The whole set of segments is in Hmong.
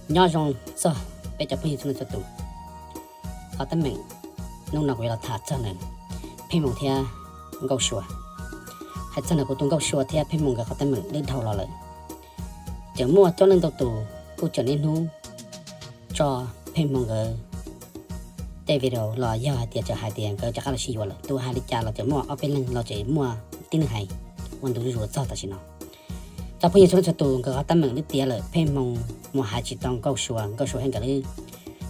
Nyob zoo txog peb cov phooj ywg txhua leej txhua tus. Qhov teeb meem hnub no kuv yuav los tham txog ntawm Pheej Hmoo thiab Nkauj Sua. Hais txog ntawm kuv tus Nkauj Sua thiab Pheej Hmoo nkawd qhov teeb meem twb dhau los lawm, tseem muaj coob leej ntau tus kuj tseem niaj hnub tso Pheej Hmoo nkawd tej video los yog hais tias tseem hais tias nkawd rov qab los sib yuav lawm. Tus hais li cas los tseem muaj ob peb leeg los tseem muaj tib neeg hais ua ntu zuj zus txog tam sim no. Cov phooj ywg txhua leej txhua tus, nkawd qhov teeb meem twb tiav lawm, Pheej Hmoo mus hais tsis tau Nkauj Sua, Nkauj Sua thiab nkawd twb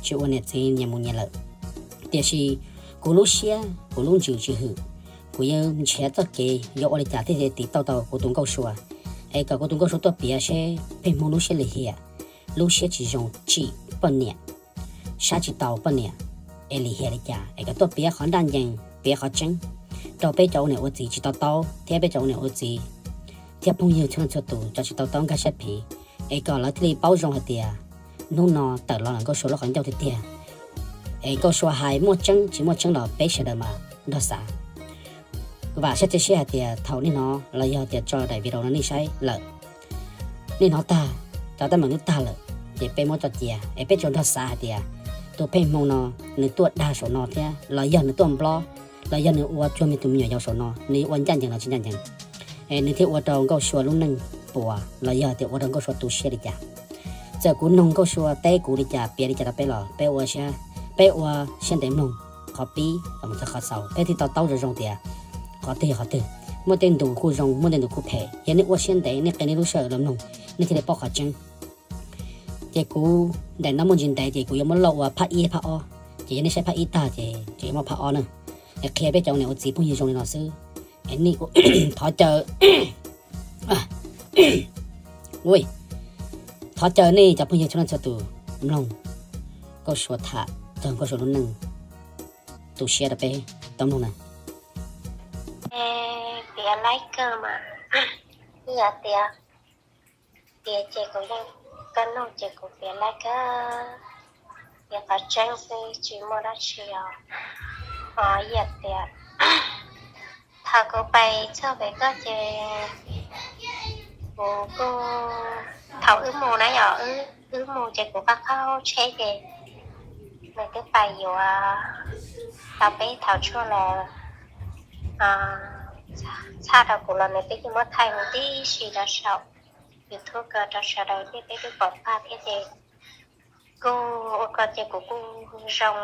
tsis ua niam txiv nyias mus nyias lawm. Tiam sis kuv lub siab kuv lub ntsws tsis hwm, kuv yuav nrhiav txoj kev yuav ua li cas thiaj li tiv tauj tau kuv tus Nkauj Sua, es kom kuv tus Nkauj Sua tuaj piav seb Pheej Hmoo lub siab lim hiam, lub siab tsis zoo tsim poj niam, saib tsis taus poj niam, es lim hiam li cas es kom tuaj piav qhov ncaj ncees, piav qhov tseeb rau peb cov ua niam ua txiv tsis to taub thiab peb cov ua niam ua txiv thiab phooj ywg txhua leej txhua tus cov tsis to taub nkag siab phiv, es kom lawv thiaj li paub zoo hais tias hnub no tawm los ntawm Nkauj Sua lub qhov ncauj tiag tiag. Es Nkauj Sua hais muaj tseeb tsis muaj tseeb los peb sawv daws mas nrog xav. Vam thiab cia siab hais tias thaum nej hnov los yog tias tso daim video no nej saib lawm, nej hnov tag, cov teeb meem twb tag lawm, ces peb muab tso cia es peb tsuas nrog xav hais tias tus Pheej Hmoo no nws tuaj dag saum no thiab los yog nws tuaj nplob, los yog nws ua cuag me tus me nyuam yaus saum no, nws ua ncaj ncees los tsis ncaj ncees, es nws thiaj ua rau Nkauj Sua lub neej puas los yog tias ua rau Nkauj Sua tu siab li cas. Txawm kuv noog Nkauj Sua teb kuv li cas piav li cas rau peb los peb ua siab, peb ua siab ntev mloog qhov pib los mus txog qhov xaus peb thiaj to taub zoo zoo tias qhov twg yog qhov twg. Muaj tej ntu kuj zoo, muaj tej ntu kuj phem, yog nej ua siab ntev nej qhia nej lub sij hawm los mloog, nej thiaj li paub qhov tseeb. Ces kuv daim no muaj ntsis ntev ces kuv yuav muab loj ua phab ib phab ob, ces yog nej saib phab ib tag ces tseem yuav muaj phab ob na. Es qhia peb cov ua niam ua txiv phooj ywg zoo li no xwb. Es nej thov caw, thov caw nej cov phooj ywg txhua leej txhua tus mloog Nkauj Sua tham txog Nkauj Sua lub neej tu siab rau peb tau mloog na. Piav laib kawg mas, ib yam tias piav ces kuv yeej, koj nug ces kuv piav laib kawg, piav qhov tseeb xwb tsis muaj dab tsi os. Ib yam tias thaum kuv pais txog pem koj ces kuv kuj, thaum wb mus na yom, wb mus ces kuv qab qaub tsheb ces nws twb pais yuav tau peb thaum tshuaj los txhaj rau kuv los nws twb yeej muab thaij huv tib si rau saum YouTube ko rau sawv daws thiab peb twb pom tag thiab ces kuj ua ko ces kuv kuj zoo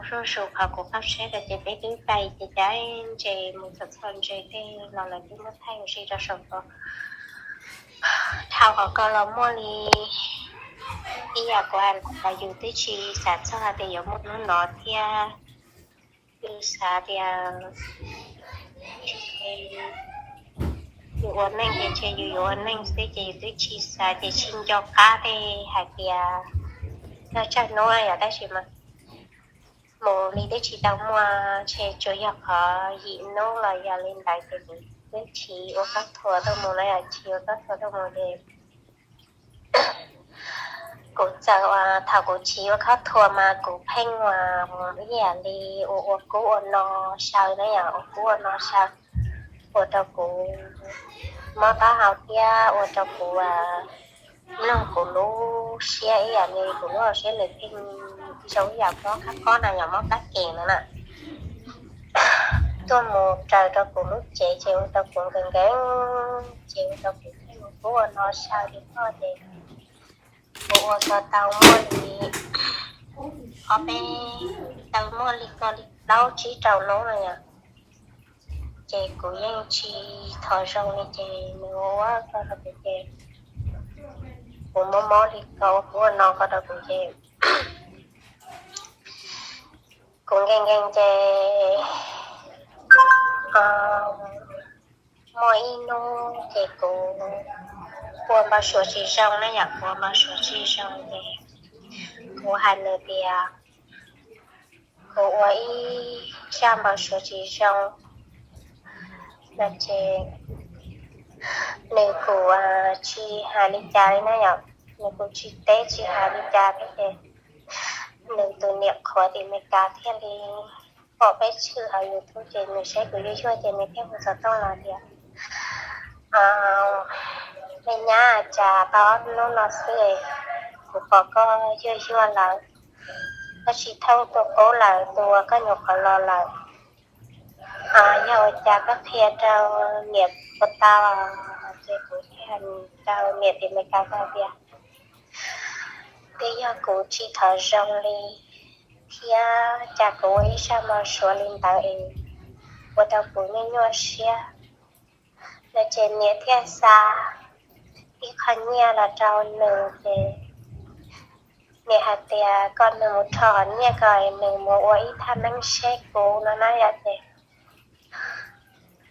zuj zus qhov kuv qaub tsheb rau ces peb twb pais ces cav ntses mus txhom txhom ntses tej los lawv twb muab thaij huv si rau saum ko. Dhau qhov ko los muaj li ib yam kuv hais los yus twb tsis xav txog hais tias yuav muaj hnub no thiab. Yus xav tias yus ua neej ces ntshe yus yuav ua neej xwb ces yus twb tsis xav ces tsis nco qab tej hais tias yog tsawg hnub yom, tab sis mas mus li twb tsis tau muaj, ntshe tsuas yog qhov yim hnub los yog li ntawd ces kuv twb chiv ua kab thua tuaj mus na, yog chiv ua kab thua tuaj mus ces kuv txawm, thaum kuv chiv ua kab thua mas kuv pheej ua ib yam li ua ua kub ua no xyaw na yom, ua kub ua no xyaw ua rau kuv mob taub hau thiab ua rau kuv mloog kuv lub siab ib yam li kuv lub hauv siab nws pheej zoo ib yam mob qab qob na yom, mob qab ke no na. Tuaj mus raws rau kuv lub cev ces ua rau kuv nkees nkees, ces ua rau kuv pheej ua kub ua no xyaw li koj ces kuv ua ko tau muaj li ob peb, tau muaj li ko li plaub tsib rau hnub no yom. Ces kuv yeej tsis thov zoo li ces nws ua ko rau kuv ces kuv mob mob li ko ua kub ua no ko rau kuv ces kuv nkees nkees ces muaj ib hnub ces kuv ua npau suav tsis zoo na yom, kuv ua npau suav tsis zoo ces kuv hais nws tias kuv ua ib zaj npau suav tsis zoo no ces nws kuj tsis hais li cas li na yom, nws kuj tsis teb tsis hais li cas thiab ces nws tus niam qhuav tim Meskas thiaj li pom peb tshwm hauv YouTube ces nws saib kuv yuag yuag ces nws thiaj hu xov tooj los tias, me nyab, cas tau ob hnub no xwb kuv pom koj yuag yuag lawm, koj tsis thooj tus qub lawm, tus uas koj nyuam qhuav los lawm. Yog ua cas koj qhia rau niam puas tau? Ces kuv thiaj rau niam tim Meskas hais tias, twb yog kuv tsis thov zoo li thiab cas kuv ua ib zaj mos suav li ntawd es ua rau kuv nyuaj nyuaj siab. No ces niam thiaj xa ib qho nyiaj los rau nws ces niam hais tias kom nws mus rho qhov nyiaj ko nws mus ua ib thaj neeb seb kuv no na yom. Ces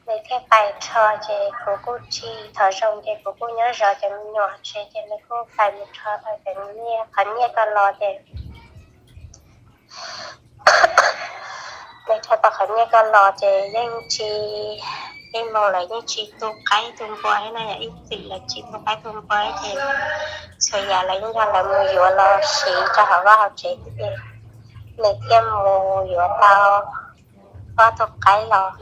nws thiaj pais rho ces kuv kuj tsis thov zoo ces kuv kuj nyob zov cov me nyuam tsev ces nws kuj pais mus rho tau cov nyiaj, qhov nyiaj ko los ces nws rho tau qhov nyiaj ko los ces yeej tsis, yeej moog lawv yeej tsis tu qaib tu npua thiab na yom, ib txwm lawv tsis tu qaib tu npua ces txhua yam lawv yeej yog lawv mus yuav los siv rau hauv vaj hauv tsev xwb ces nws thiaj mus yuav tau ob tug qaib los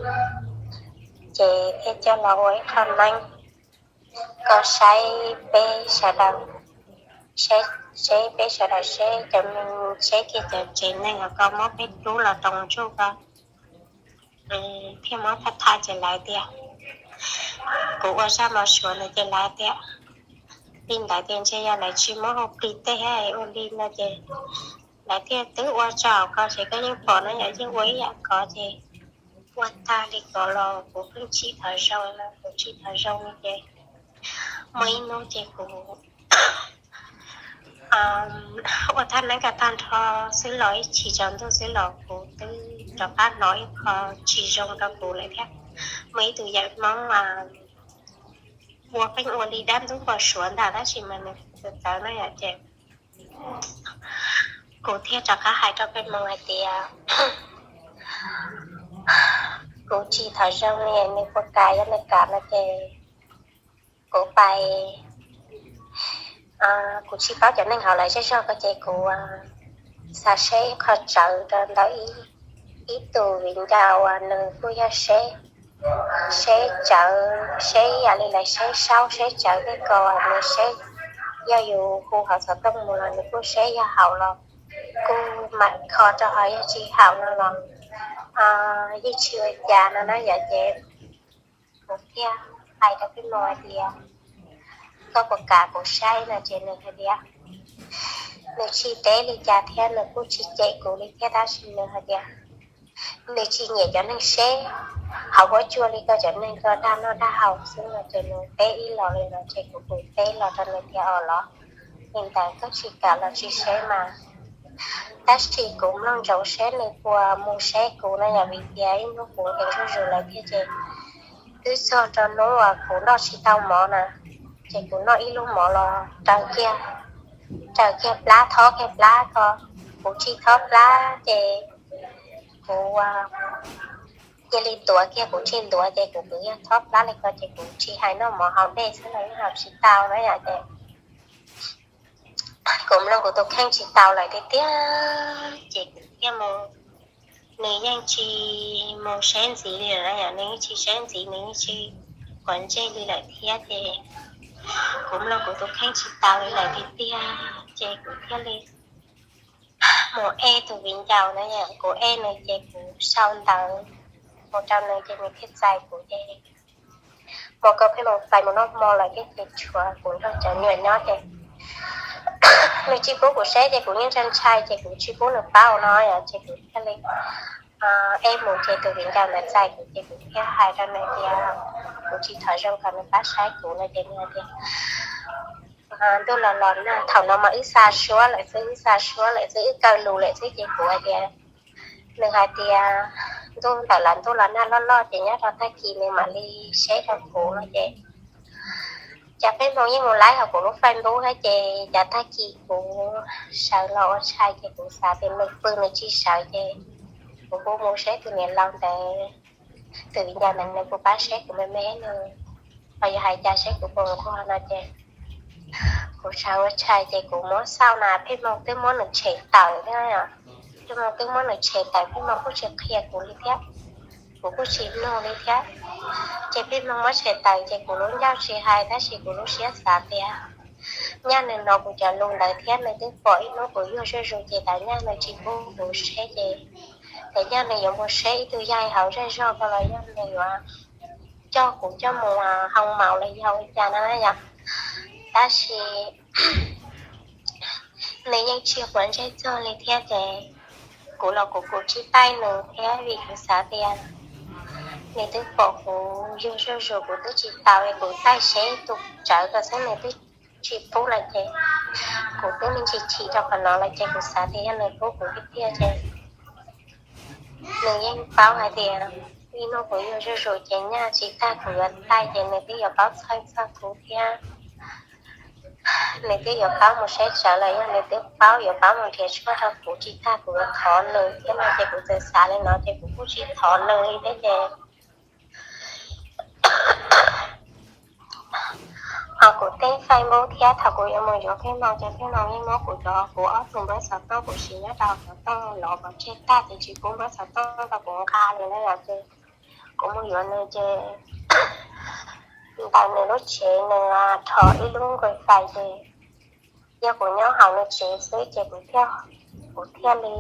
ces thiaj coj los ua ib qho neeb kom saib peb sawv daws, seb, seb peb sawv daws seb cov neeg, seb kiag cov tsev neeg uas koj muab peb rub los rau ntsuj ko. Thiaj muab tham tham ces lawv tias, kuv ua zaj mos suav ntawd ces lawv tias, li ntawd ces ntshe yog lawv tsis muab hu plig tej thiab ua li no ces lawv thiaj twb ua tsaug ko ces koj yeej pom no yom, yeej ua ib yam ko ces ua tag li ko los kuv pheej tsis thov zoo no, kuv tsis thov zoo no ces muaj ib hnub ces kuv ua thaj neeb ko tag nrho xwb los ib chim tsaus ntuj xwb los kuv twb rov qab hnov ib qho tsis zoo rau kuv lawm thiab. Muaj ib tug yawm Hmoob ua pheej ua li dab ntub mos suav ntag tab sis mas nws txawv txawv no yom ces kuv thiaj rov qab hais rau peb Hmoob hais tias kuv tsis thov zoo li, nws puas kam yog nws kam no ces kuv pais, kuv tsis paub cov neeg hauv lawv zej zog ko ces kuv xav seb ib qho tsawv rau ntawm ib tug viv ncaus uas nws kuj yog seb, seb tsawv, seb ib yam li lawv seb saub seb tsawv tej ko nws seb yog yus hu hauv xov tooj mus los nws kuj seb yog haum los kuj mam kho rau hauv, yog tsis haum no los yeej tsis ua cas no na yom ces kuv thiaj hais rau peb Hmoob hais tias koj puas kam kuv saib no ces nws hais tias nws tsis teb li cas thiab nws kuj tsis cem kuv li thiab tab sis nws hais tias nws tsis nyiam cov neeg seb hauv huab cua li ko, cov neeg ko dag noj dag haus xwb no ces nws teb ib los li no ces kuv kuj teb los rau nws tias, Os los li ntawd koj tsis kam los tsis seb mas. Tab sis kuv mloog ntsoov seb nws puas mus seb kuv no yom, vim tias ib hnub kuv nkees zuj zus lawm thiab ces twb txog rau hnub uas kuv noj tsis tau mov na, ces kuv noj ib lub mov los raws kiag, raws kiag plab, thob kiag plab ko, kuv tsis thob plab ces kuv cia li ntuav kiag, kuv tsis ntuav ces kuv kwv yog thob plab li ko ces kuv tsis hais noj mov haus dej xwb los yeej haus tsis tau na yom ces kuv mloog kuv tus kheej tsis tau lawm tiag tiag ces kuv thiaj mus, nws yeej tsis mus seb ntxiv li lawm na yom, nws yeej tsis seb ntxiv, nws yeej tsis quav ntsej li lawm thiab ces kuv mloog kuv tus kheej tsis tau li lawm tiag tiag ces kuv thiaj li mus ej tus viv ncaus na yom, kuv ej nws ces kuv sau ntawv mus rau nws ces nws thiaj txais kuv ces mus ko pheej mus pais mus noj hmo lawm thiab ces tshuav kuv nrog cov nyuam nyob ces nws tsis pub kuv seb ces kuv yeej ntshai ntshai ces kuv tsis pub nws paub no yom ces kuv thiaj li ej mus ces tus viv ncaus ntawd txais kuv ces kuv thiaj hais rau nws tias kuv tsis thov zoo kom nws pab saib kuv no ces nws hais tias ntuj los los nag, thaum no mas wb xa suab lawm xwb, wb xa suab lawm xwb, wb kaw lus lawm xwb ces kuv hais tias, nws hais tias ntuj ntawm lawv ntuj los nag loj loj ces nyob rau tag kis nws mam li seb rau kuv no ces cas peb Hmoob yeej mus laib hauv kuv lub Facebook thiab ces cas tag kis kuv sawv los ua tshais ces kuv xav tias nws pw nws tsis sawv ces kuv kuj mus seb tus niam laus ntawd, tus viv ncaus ntawd nws puas pab seb kuv me me nws, los yog hais cas seb kuv puas nquag no ces kuv sawv ua tshais ces kuv muab xauj na peb Hmoob twb muab nws tshem tawm thiab, peb Hmoob twb muab nws tshem tawm, peb Hmoob kuj tsis qhia kuv li thiab, kuv kuj tsis nug li thiab. Ces peb Hmoob muab tshem tawm ces kuv lub ncauj tsis hais tab sis kuv lub siab xav tias nyaj nws hnov kuv cov lus ntawd thiab nws twb pom ib hnub kuv yuag zuj zus ces tam nyaj nws tsis pub kuv seb ces tam nyaj nws yuav mus seb ib tug yaig hauv zej zog ko los yog nws yuav coj kuv coj mus hoo maum los yog ua cas no yom. Tab sis nws yeej tsis quav ntsej txog li thiab ces kuv los kuv kuv tsis taij nws thiab vim kuv xav tias nws twb pom kuv yuag zuj zus kuv twb tsis tau es kuv taij seb tus tsawv ko xwb nws twb tsis pub lawm ces kuv twb me ntsis chim rau qhov no lawm ces kuv xav tias yog nws pub kuv tiag tiag ces nws yeej paub hais tias ib hnub kuv yuag zuj zus ces nyaj tsis tag kuv yuav taij ces nws twb yuav paub txhawj txog kuv thiab nws twb yuav paub mus saib tsawv los yog nws twb paub yuav paub mus nrhiav tshuaj rau kuv tsis tag kuv yuav thov nws thiab no ces kuv txawm xav li no ces kuv kuj tsis thov nws li thiab ces ho kuv teb Facebook thiab thaum kuv yuav mus yuav pheej no ces pheej no yeej muab kuv cov kuv ob tug npawb xov tooj kuv siv nyob rau xov tooj los pov tseg tag ces tsis pub npawb xov tooj rau kuv nqa li na yom ces kuv mus yuav nws ces ntawm nws lub tsev nws rho ib lub nqi fais ces yog kuv nyob hauv nws tsev xwb ces kuv thiaj, kuv thiaj li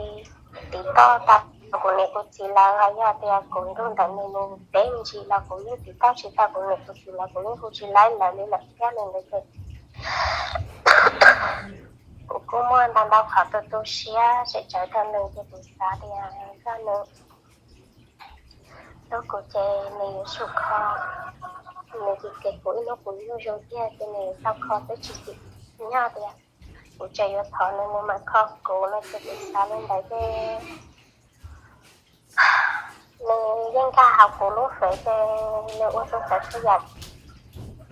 tiv toj tau kuv niam kuv txiv lawv los yog tias kuv nrug ntawm nws mus peb ntsis los kuv yeej tiv toj tsis tau kuv niam kuv txiv lawv kuv yeej hu tsis laib lawv li lawm thiab li ntawd ces kuv kuj muaj ntau ntau qhov tu tu siab tseem tsawv rau nws ces kuv xav tias yog nws hlub kuv ces nws yuav tsum kho, nws tsis tes kuv ib hnub kuv yuag zus tiag ces nws yuav tau kho twb tsis tim nyob tias kuv tseem yuav thov nws nws mam kho kuv no ces kuv xav li ntawd ces nws yeej nkag hauv kuv lub fem ces nws ua txhua tsav txhua yam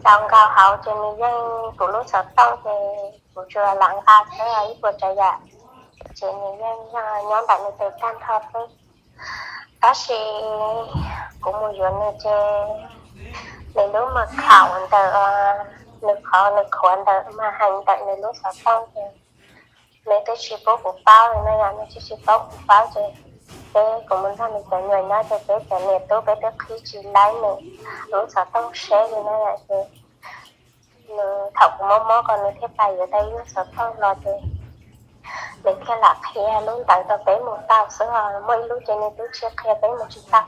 tau nkaus hauv ces nws yeej kuv lub xov tooj ces kuv tsuas lam nqa xwb ib puas tsav yam ces nws yeej nyob ntawm nws tes tag nrho xwb. Tab sis kuv mus yuav nws ces nws lub mas khaum ntawm nws qhov nws khuav ntawm mas heev ntawm nws lub xov tooj ces nws twb tsis pub kuv paub li no yom, nws twb tsis pub kuv paub ces peb kuv mus nrog nws cov nyuam nyob ces peb cov niam tub peb twb qhib tsis laib nws lub xov tooj seb li no yom ces nws thaum kuv mob mob ko nws thiaj pais yuav tau ib lub xov tooj los ces nws thiaj lam qhia lub ntawd rau peb mus tau xwb os, muaj ib lub ces nws twb tsis qhia peb mus tsis tau.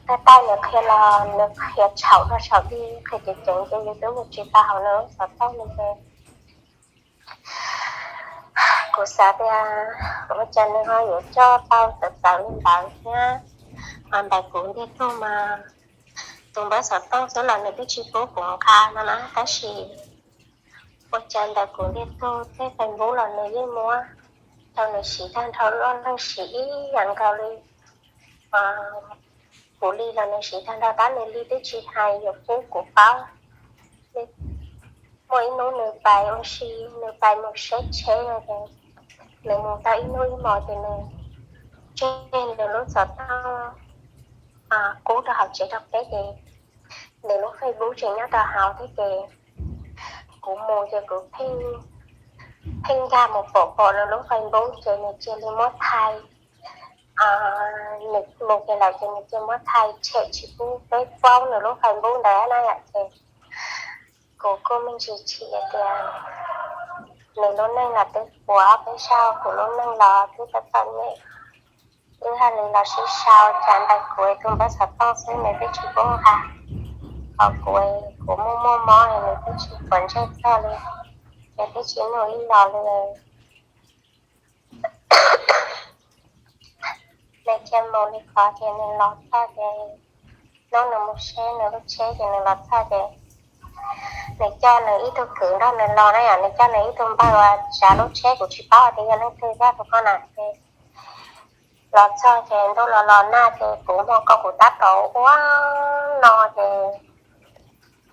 Tab sis nws qhia los nws qhia txhaum rau saum dig qhia ceev ceev ces yus twb mus tsis tau hauv nws lub xov tooj li ces kuv xav tias ua cas nws ho yuav coj tau txawv txawv li ntawd thiab. Ntawm kuv ntiag tug mas tus npawb xov tooj xwb los nws twb tsis pub kuv nqa no na, tab sis ua cas ntawm kuv ntiag tug tej Facebook los nws yeej muab rau nws siv tag nrho, lub neej siv ib yam nkaus li kuv li los nws siv tag nrho, tab nws li twb tsis hais yuav pub kuv paub. Muaj ib hnub nws pais ua si, nws pais mus saib tsheb no ces nws mus tau ib hnub ib hmos ces nws tseg nws lub xov tooj qub rau hauv tsev rau peb ces nws lub Facebook tseem nyob rau hauv thiab ces kuv mus ces kuv pheej, pheej nkag mus pom pom nws lub Facebook ces nws cia li muab thaij, nws mus kiag lawm ces nws cia muab thaij tshem tsis pub peb paub nws lub Facebook ntawd na yom ces kuv kuj me ntsis chim tias nws lub neej los twb puas peb saib, kuv lub neej los twb txom txom nyem ib yam li los sib sau, cas ntawm kuv tus npawb xov tooj xwb nws twb tsis pub nqa, ho kuv, kuv muaj muaj mob nws twb tsis quav ntsej txog li, ces twb tsis nug ib los li. Nws cia mus li qhov ces nws los txog ces hnub nws mus saib nws lub tsheb ces nws los txog ces nws coj nws ib tug kwv nrog nws los na yom, nws coj nws ib tug npawg uas tsav lub tsheb, kuv tsis paub tias yog leej twg thiab tus poj niam ces los txog ces ntuj los los nag ces kuv hmo ko kuv tab tom ua no ces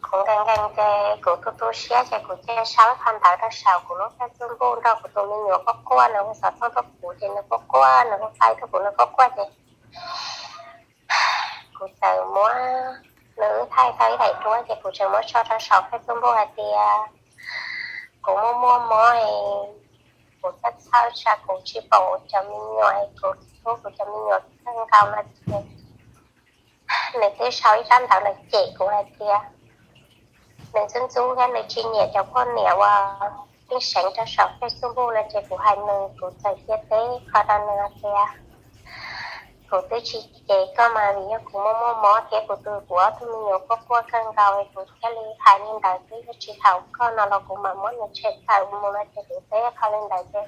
kuv nkees nkees ces kuv tu tu siab ces kuv cia sau ib qho ntawv rau saum kuv lub Facebook nrog kuv tus me nyuam quaj quaj, nws hu xov tooj tuaj kuv ces nws quaj quaj, nws hu fai tuaj kuv nws quaj quaj ces kuv txawm muab nws wb thaij tau ib daim duab ces kuv tseem muab tso rau saum Facebook hais tias kuv muaj muaj mob es kuv txhawj txhawj tsam kuv tsis pom kuv cov me nyuam es kuv hlub kuv cov me nyuam kawg nkaus no ces nws twb sau ib tsab ntawv los cem kuv hais tias nws ntxub ntxub thiab nws tsis nyiam cov poj niam uas ib seev rau saum Facebook no ces kuv hais nws, kuv txawm cia teb qhov rau nws hais tias kuv twb tsis cem koj mas vim yog kuv muaj muaj mob thiab kuv tus, kuv ob tug me nyuam quaj quaj kawg nkaus es kuv thiaj li hais li ntawd, twb yog tsis thaum koj no los kuv mam muab nws tshem tawm mus no ces kuv teb qhov li ntawd ces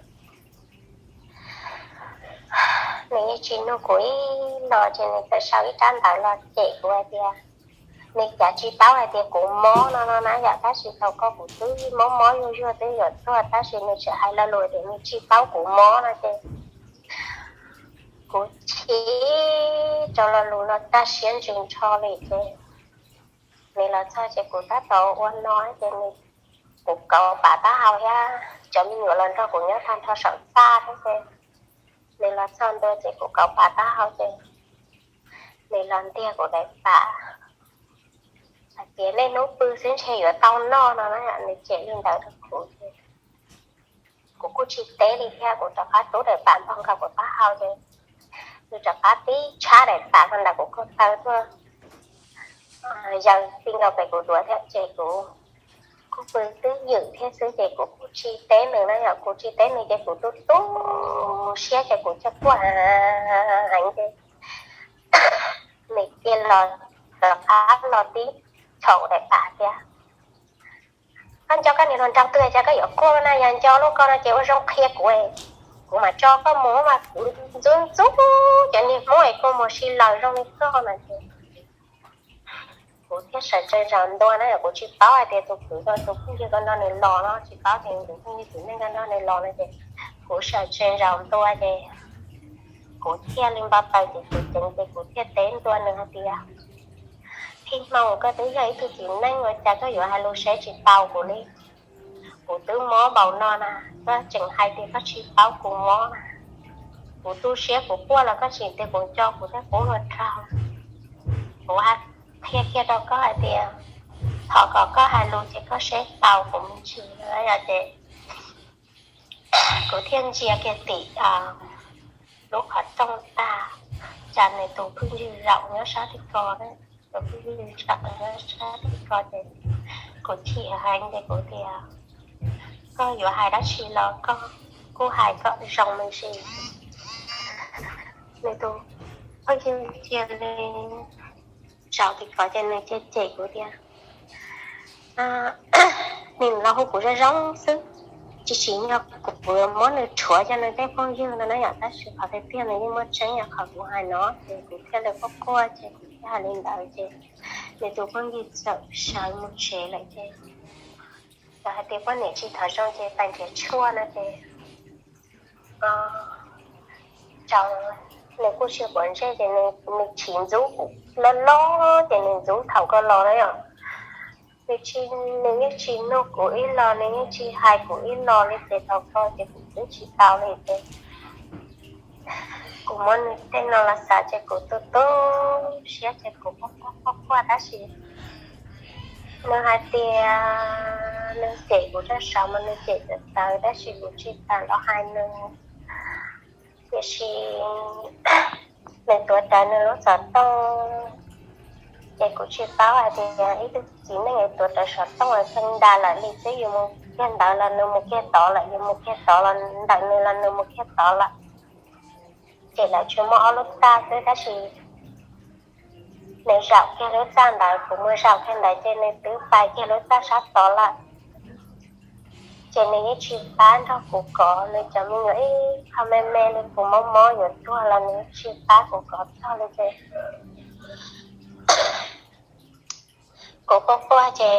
nws yeej tsis nug kuv ib los ces nws txawm sau ib rab ntawv los cem kuv hais tias nws cas tsis paub hais tias kuv mob no no na yom, tab sis thaum koj kuv twb mob mob yuag yuag twb yuav tuag tab sis nws tseem hais lo lus tias nws tsis paub kuv mob no ces kuv chim rau lo lus no tag siab ntsws ntsho li ces nws los txog ces kuv tab tom ua no ces nws, kuv kauv pam taub hau thiab cov me nyuam los nrog kuv nyob tag nrho saum txaj thiab ces nws los txog ntua ces kuv kauv pam taub hau ces nws los ntiag kuv daim pam hais tias nej hnub pw xwb ntshe yuav tau noj no na, nws cem li ntawd rau kuv ces kuv kuj tsis teb li thiab, kuv rov qab rub daim pam npog nkaus kuv taub hau ces nws rov qab tib tshab daim pam los ntawm kuv ko taw tuaj yaws ti nkaus pem kuv duav thiab ces kuv kuj pw twb ywm thiab xwb ces kuv kuj tsis teb nws na yom, kuv tsis teb nws ces kuv tu tu siab ces kuv thiaj quaj heev ces nws cia li los rov qab los tib tshau daim pam tias koj nco koj niam hluas nraug twg cas koj yuav quaj na, yog nco lub ko no ces ua zoo qhia kuv, kuv mam tso koj mus mas kuv ntxub ntxub cov niag hmoob es kua muag si laws zoo li koj no ces kuv thiaj sawv tsees zaum ntua na, kuv tsis paub hais tias tus kwv ko tus phooj ywg ko nrog nws los no, tsis paub tias tus phooj ywg txiv neej ko nrog nws los no ces kuv sawv tsees zaum ntua ces kuv thiaj li npau taws ces kuv ceev ces kuv thiaj teb ntua nws hais tias Phij Hmoo, koj twb yog ib tug txiv neej ua cas koj yuav hais lus saib tsis taus kuv li? Kuv twb mob npaum no na, koj tseem hais tias koj tsis paub kuv mob na. Kuv tu siab kuv quaj los koj tseem tias kuv nco kuv thiab kuv hluas nraug. Kuv hais qhia kiag rau koj hais tias thov kom koj hais lus ces koj saib taus kuv me ntsis no yom ces kuv thiaj ntsia kiag tim lub qhov rooj tag, cas nws tus phooj ywg zaum nyob sab tim ko, tus phooj ywg zaum nyob sab tim ko ces kuv chim heev ces kuv tias koj yuav hais dab tsi los koj kuj hais kom zoo me ntsis. Nws tus phooj ywg cia li zaum tim ko ces nws cia cem kuv tias nws los hu kuv zoo zoo xwb, tsis tsim nyog kuv muab nws rhuav cov nws tej phooj ywg no na yom, tab sis qhov tiag tiag nws yeej muaj tseeb yom, qhov kuv hais no ces kuv thiaj li quaj quaj ces kuv thiaj hais li ntawd ces nws tus phooj ywg txawm sawv mus tsev lawm ces lawv hais tias poj niam tsis thov zoo ces pais nrhiav tshuaj no ces tsaus nws kuj tsis quav ntsej ces nws chim ntxub kuv loj loj ces nws ntxub thaum ko los na yom. Nws tsis, nws yeej tsis nug kuv ib los, nws yeej tsis hais kuv ib los li ces thaum ko ces kuv twb tsis tau li ces kuv muab nws tej no los xav ces kuv tu tu siab ces kuv quaj quaj quaj quaj tab sis nws hais tias nws cem kuv rau saud mas nws cem txawv txawv tab sis kuv tsis tas los hais nws. Tiam sis nws tuav rawv nws lub xov tooj ces kuv tsis paub hais tias ib tug txiv neej tuav rawv xov tooj es kheej nra lawm li xwb, yus mus kiag ntawd los nws mus kiag tod lawm, yus mus kiag tod los ntawm nws los nws mus kiag tod lawm. Ces lawv tsuas muaj ob lub txaj xwb tab sis nws zaum kiag lub txaj ntawd, kuv mus zaum kiag ntawd ces nws twb pais kiag lub txaj sab tod lawm. Ces nws yeej tsis pab nrog kuv kov, nws cov me nyuam ib qho me me li, kuv mob mob yuav tuag los nws yeej tsis pab kuv kov txog li ces kuv quaj quaj ces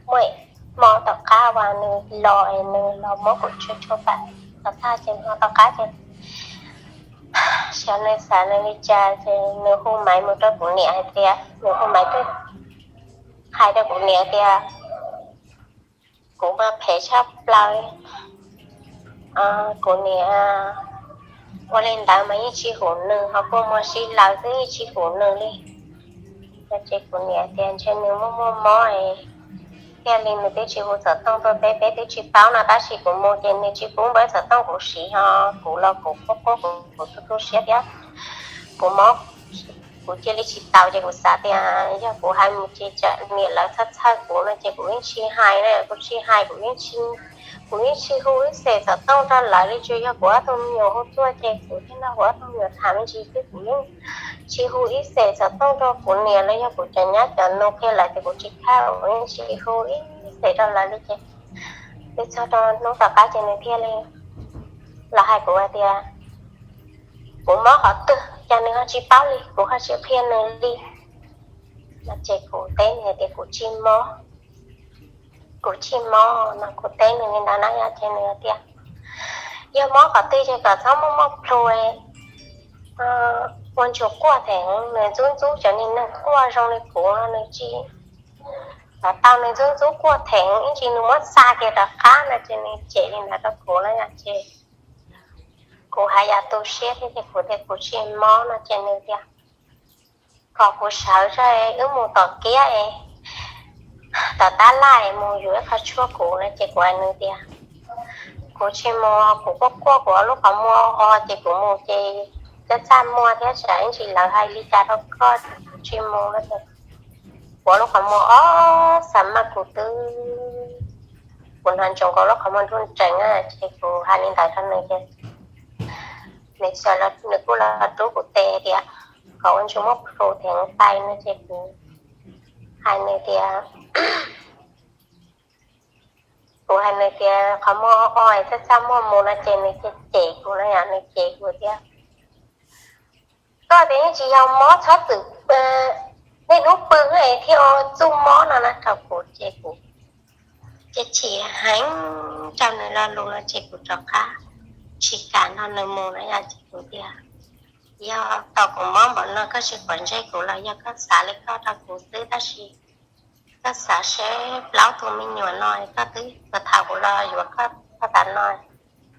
muaj hmo tom qab uas nws los es nws los muab kuv tshua tshua pam tom tag ces hmo tom qab ces xyov nws xav nws li cas ces nws hu maiv mus rau kuv niam hais tias, nws hu maiv tuaj hais rau kuv niam tias kuv mas phem tshaj plaws. Kuv niam ua li ntawd mas yeej tsis hum nws, ho kua muag si lawm xwb yeej tsis hum nws li. Ces kuv niam tias ntshe nws muaj muaj mob, thiaj li nws twb tsis hu xov tooj tuaj peb, peb twb tsis paub no tab sis kuv mus ces nws tsis pub npawb xov tooj kuv siv, ho kuv los kuv quaj quaj kuv tu tu siab thiab kuv mob kuv cia li tsis taus ces kuv xav tias yog kuv hais mus ces tsam niam lawv txhawj txhawj kuv no ces kuv yeej tsis hais na, kuv tsis hais, kuv yeej tsis, kuv yeej tsis hu ib xees xov tooj rau lawv li, tsuas yog kuv ob tug me nyuam hu tuaj ces kuv thiaj nrog kuv ob tug me nyuam tham me ntsis xwb, kuv yeej tsis hu ib xees xov tooj rau kuv niam los yog kuv cov nyab cov nus qhia lawv tias kuv tsis khaj, kuv yeej tsis hu ib xees rau lawv li ces, twb txog rau hnub tom qab ces nws thiaj li los hais kuv hais tias kuv mob qhov twg cas nws ho tsis paub li, kuv ho tsis qhia nws li. No ces kuv teb nws tias kuv tsis mob, kuv tsis mob no, kuv teb nws li ntawd na yom, ces nws tias yog mob qhov twg ces kom txhob muaj muaj plhu, ua ntsuag quaj them, nws ntxub ntxub cov niag neeg quaj zoo li kuv no nws tsis tau, nws ntxub ntxub quaj them ib ntsis nws muab xa kiag rov qab no ces nws cem li ntawd rau kuv na yom, ces kuv haj yam tu siab thiab ces kuv tias kuv tsis mob no ces nws tias kom kuv sawv tso wb mus tom kiab es tom tab laj es mus yuav ib qho tshuaj kuv no ces kuv hais nws tias kuv tsis mus, kuv quaj quaj kuv ua lub qhov muag o ces kuv mus ces txaj txaj muag thiab tsam ib ntsis lawv hais li cas rau koj, kuv tsis mus no ces kuv ua lub qhov muag o, xav mas kuv twb, kuv hnov ntsoov kuv lub qhov muag nruj nrees ces kuv hais li ntawd rau nws ces nws xav, nws kuj los rub kuv tes tias kom ua ntsuag muab plhu them pais no ces kuv hais nws tias, kuv hais nws tias qhov muag o es txaj txaj muag mus no ces nws cem cem kuv no yom, nws cem kuv tias koj tias yeej tsis yog mob, txhob txwm niaj hnub pw es thiaj ua txuj mob no na rau kuv ces kuv ces chim heev rau nws lo lus no ces kuv rov qab tsis kam nrog nws mus no yom, ces kuv tias yog tau kuv mob npaum no koj tsis pom ntsej kuv los yog koj xav li koj rau kuv xwb, tab sis koj xav seb plaub tug me nyuam no koj twb, thaum kuv los yuav koj tas no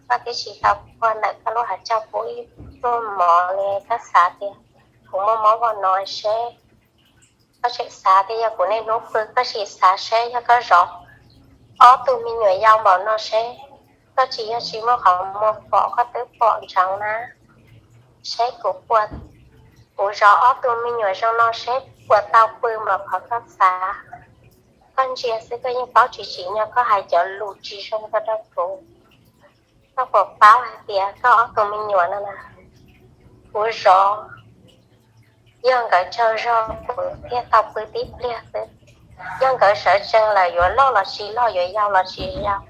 koj twb tsis tau puag ntawm koj lub hav tsaug pub ib pluag mov li, koj xav tias kuv muaj mob npaum no seb, koj tseem xav tias yog kuv niaj hnub pw, koj sim xav seb yog koj zov ob tug me nyuam yau npaum no seb koj tsis, yog tsis muaj qhov muag pom koj twb pom ntsoov na, seb kuv puas, kuv zov ob tug me nyuam zoo no seb puas tau pw npaum qhov koj xav. Koj ntsia xwb koj yeej paub tsis tsim nyog koj hais cov lus tsis zoo rau kuv. Koj puas paub hais tias koj ob tug me nyuam no na, kuv zov, yog nkawd tsaug zog kuv thiaj tau pw tib pliag xwb. Yog nkawd sawv tsees lawm yuav loj los tsis loj, yuav yau los tsis yau.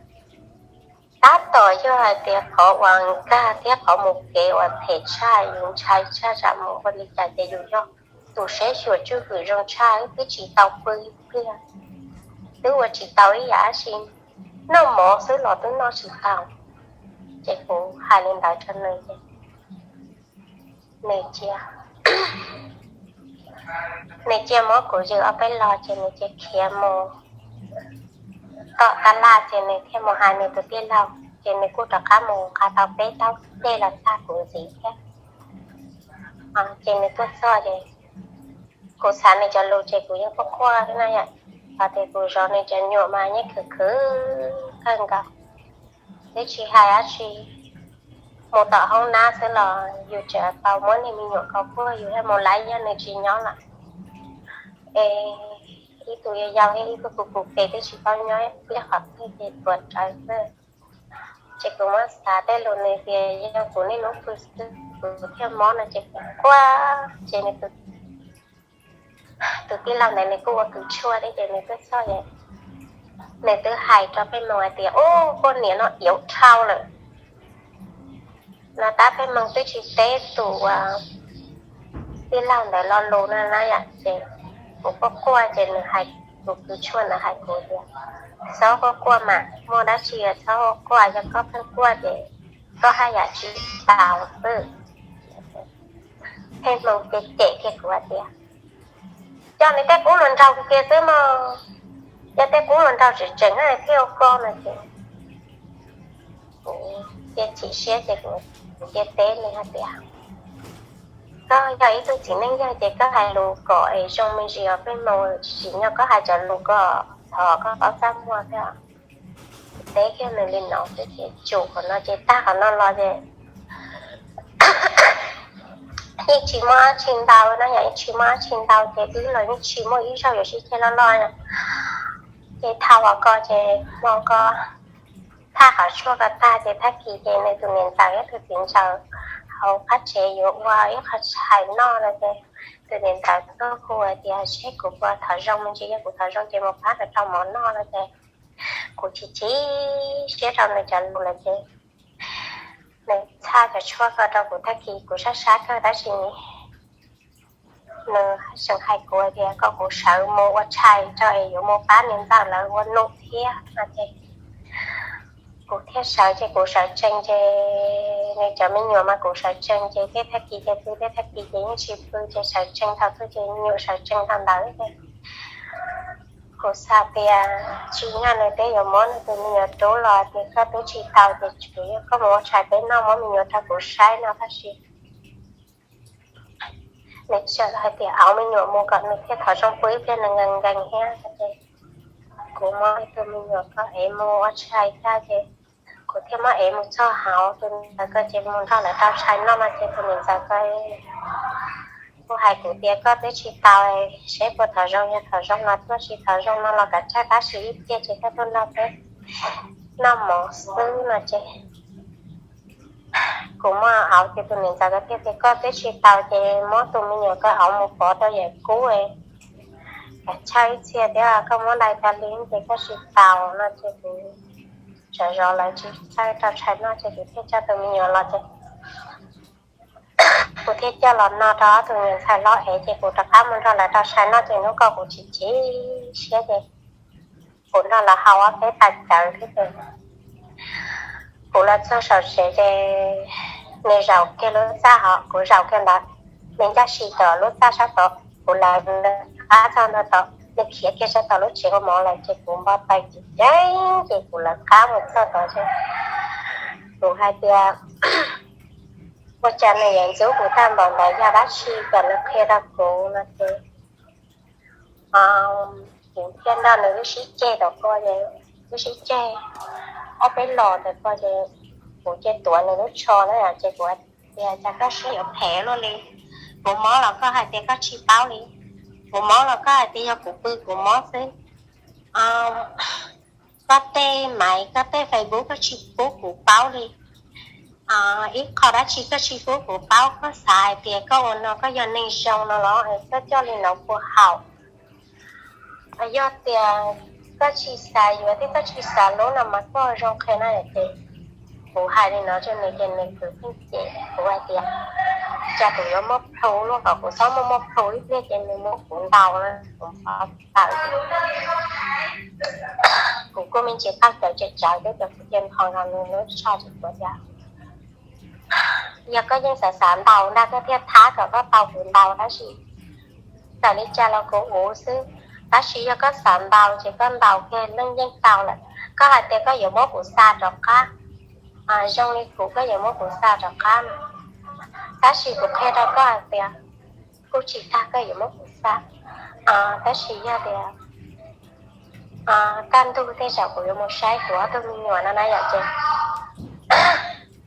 Tab tom yog hais tias qhov uas nkag thiab qhov mus kev uas them tshaj, yus ntshai tshaj tsam mus ua li cas ces yus yog tus saib xyuas tswj hwm zoo tshaj, wb twb tsis tau pw ib pliag, twb ua tsis tau ib yam dab tsi, noj mov xwb los twb noj tsis tau. Ces kuv hais li ntawd rau nws ces nws cia, nws cia muab kuv yws ob peb lo ces nws cia khiav mus tom tab laj ces nws thiaj mus hais nws tus tij laug ces nws kuj rov qab mus nqa tau peb taub dej los txag kuv ntxiv thiab. Ces nws tuaj txog ces kuv xav nws cov lus ces kuv yeej quaj quaj na yom, hos tias kuv zov nws cov nyuam mas yeej khwv khwv kawg nkaus. Twb tsis hais dab tsi, mus tom hoob nab xwb los yus tseem tau muab niag me nyuam kaus puag, yus thiaj mus lawm, yog nws tsis nyob lawm es ib tug yau yau thiab ib tug kuv kuv pem twb tsis paub nyob ib qhov twg ces tuav rawv xwb. Ces kuv muab xav tej lus nws tias yog kuv niaj hnub pw xwb kuv thiaj mob no ces kuv quaj, ces nws tus tij laug ntawd nws kuj ua kws tshuaj thiab ces nws twb txog, nws twb hais rau Pej Moos hais tias ub, poj niam no iauv dhau lawm no. Tab Pej Moos twb tsis teb tus tij laug ntawd lo lus no na yom, ces kuv quaj quaj ces nws hais, tus kws tshuaj ntawd hais kuv tias txhob quaj quaj mas, muaj dab tsi txhob quaj quaj, yog koj pheej quaj ces koj haj yam tsis tau xwb. Pej Moos ces cem kiag kuv hais tias coj nws tej qub hluas nraug kiag xwb mog, coj tej qub hluas nraug tseem tseem thiaj ua koj no ces kuv cia chim siab ces kuv cia teb nws hais tias koj yog ib tug txiv neej yawg ces koj hais lus kom es zoo me ntsis os Pej Moos, tsis tsim nyog koj hais cov lus kom thov koj paub txaj muag thiab. Teb kiag nws li no xwb ces tsum qhov no ces tag qhov no los ces yeej tsis muaj dab tsi ntau no, yog yeej tsis muaj dab tsi ntau ces wb los yeej tsis muaj ib zaug yuav sib ceg loj loj no. Ces thaum uas ko ces hmo ko thaj qhov tshuaj ko tag ces tag kis ces nws tus niam ntxawm thiab tus txiv ntxawm hauv qab tsev yuav ua ib qho tshais noj no ces tus niam ntxawm tuaj hu hais tias seb kuv puas thov zoo me ntsis, yog kuv thov zoo ces mus pab rau mov noj no ces kuv chim chim siab rau nws cov lus lawm ces nws txhaj cov tshuaj ko rau kuv tag kis kuv sab sab kawg tab sis nws tseem hais kuv tias kom kuv sawv mus ua tshais tso es yuav mus pab niam ntxawm lawv ua num thiab no ces kuv thiaj sawv ces kuv sawv tsees ces nws cov me nyuam mas kuv sawv tsees ces tej tag kis ces pw, tej tag kis ces yeej tsis pw ces sawv tsees thaum twg ces me nyuam sawv tsees thaum ntawd ces kuv xav tias tsim nyog nws twb yuav muab nws tus me nyuam rub los ces koj twb tsis tau ces tsuas yog koj mus ua tshais peb noj muab me nyuam rau kuv saib no tab sis nws tseem hais tias auv me nyuam mus kom nws thiaj thov zoo pw ib pliag nws nkees nkees thiab ces kuv muab tus me nyuam ko ev mus ua tshais tag ces kuv thiaj muab ev mus txog hauv tus niam ntxawm ko ces mus nrog lawv rau tshais noj no ces tus niam ntxawm ko kuj hais kuv tias koj twb tsis tau, seb puas thov zoo, yog thov zoo los tuaj, tsis thov zoo no los kav tsij pab siv ib pliag ces koj tuaj nrog peb noj mov xwb no ces kuv muab auv ces tus niam ntxawm ko thiaj tias koj twb tsis tau ces muab tus me nyuam ko auv mus pov rau yawm kub, kav tsij ib txhia thiab koj muab dai tas li ces koj tsis tau no ces kuv tsav zov lawv tsis txawj rau tshais noj ces kuv thiaj coj tus me nyuam los ces kuv thiaj coj los no rau ob tug niam ntxhais hlob ev ces kuv rov qab mus nrog lawv rau tshais noj ces hnub ko kuv chim chim siab ces kuv nrog lawv haus ob peb tas cawv thiab ces kuv los txog saum tsev ces nws zaum kiag lub txaj hov, kuv zaum kiag ntawd, nws ncaj si tom lub txaj sab tod, kuv lawv qab txog ntawd tod, nws khiav kiag sab tom lub tsev ua mov lawm ces kuv npau taws ceev ceev ces kuv lawv qab mus txog tod ces kuv hais tias ua cas nws yuav ntxub kuv tag npaum ntawd, yog dab tsi kom nws qhia rau kuv no ces kuv thiaj nrog nws wb sib ceg tom ko, wb sib ceg ob peb los ntawm ko ces kuv cia tuav nws lub tsho na ces kuv hais tias cas koj siab yuav phem luaj li, kuv mob los koj hais tias koj tsis paub li, kuv mob los koj hais tias yog kuv pw kuv mob xwb, koj tej maiv koj tej Facebook koj tsis pub kuv paub li, ib qho dab tsi koj tsis pub kuv paub, koj xav hais tias koj ua no koj yog neeg zoo no los koj coj li no puag haum. Yog tias koj tsis xav yuav thiab koj tsis xav hlub no mas koj zoo qhia na ces kuv hais li no rau nws ces nws kwv pheej cem kuv hais tias cas kuv yuav muaj plhu luaj, kom kuv txhob muaj muaj plhu ib pliag ces nws muab kuv ntaus na, kuv npau taws. Kuv kuj me ntsis qaug cawv tsawv tsawv thiab ces kuv cia nphos nkaus nws lub tsho ces kuv tias yog koj yeej xav xav ntaus ntag koj thiaj thab kom koj tau kuv ntaus tab sis txawm li cas los kuv uv xwb, tab sis yog koj xav ntaus ces koj ntaus kiag leej yeej tau lawm. Koj hais tias koj yuav muab kuv xa rov qab, zoo li kuv koj yuav muab kuv xa rov qab, tab sis kuv qhia rau koj hais tias kuj tsis tas koj yuav muab kuv xa, tab sis yog tias kaj ntug tej zaum kuv yuav mus saib kuv ob tug me nyuam no na yom ces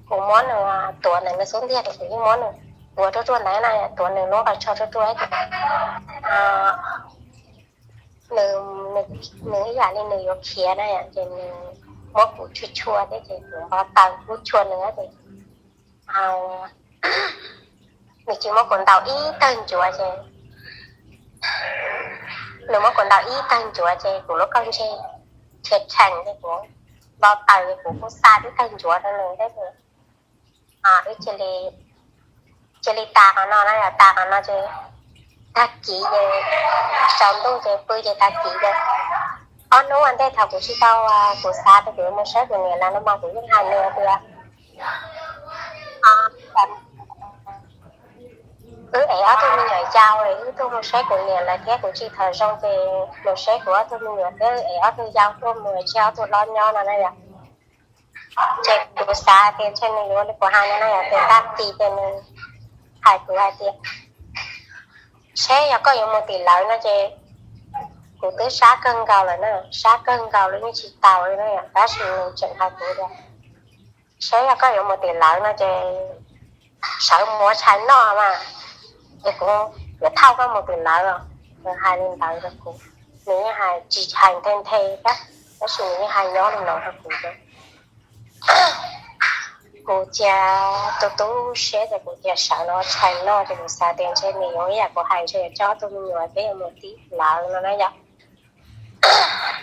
kuv muab nws tuav ntawm nws xub ntiag ces kuv yeej muab nws tuav ruaj ruaj ntawd na, tuav nws lub qhov tsho ruaj ruaj ces nws ib yam li nws yuav khiav na ces nws muab kuv tshua tshua thiab ces kuv npau taws kuj tshua nws ces nws tsis muab kuv ntaus ib tawg ncuav ces nws muab kuv ntaus ib tawg ncuav ces kuv lub kauj ntseg khiav khees ces kuv npau taws ces kuv kuj xa tib tawg ncuav rau nws thiab ces cia li tas qhov no na, tas qhov no ces tag kis ces tsaus ntuj ces pw ces tag kis ces ob hnub ua ntej thaum kuv tsis tau, kuv xav tias kuv yuav mus saib kuv niam lawv no mas kuv yeej hais nws tias wb ev ob tug me nyuam yau es wb tuaj mus saib kuv niam lawv thiab kuv tsis thov zoo ces mus saib kuv ob tug me nyuam thiab es ob tug yau tuaj mus tseg ob tug hlob nyob no na yom. Ces kuv xav tias ntshe nws yuav li kuv hais no na yom, ces tag kis ces nws hais kuv hais tias seb yog koj yuav mus tim lawv no ces kuv twb sab kawg nkaus lawm na, sab kawg nkaus li yeej tsis tau li na yom, tab sis nws tseem hais kuv tias seb yog koj yuav mus tim lawv no ces sawv mus ua tshais noj mas, Es kuv yuav thauj koj mus tim lawv os. Nws hais li ntawd rau kuv, nws yeej hais tsis hais nthe nthe thiab, tab sis nws yeej hais nyob li no rau kuv. Kuv cia tus tub siab ces kuv cia sawv los ua tshais noj ces kuv xav tias ntshe nws yuav ib yam kuv hais ntshe yuav coj ob tug me nyuam thiab yuav mus tim lawv no na yom.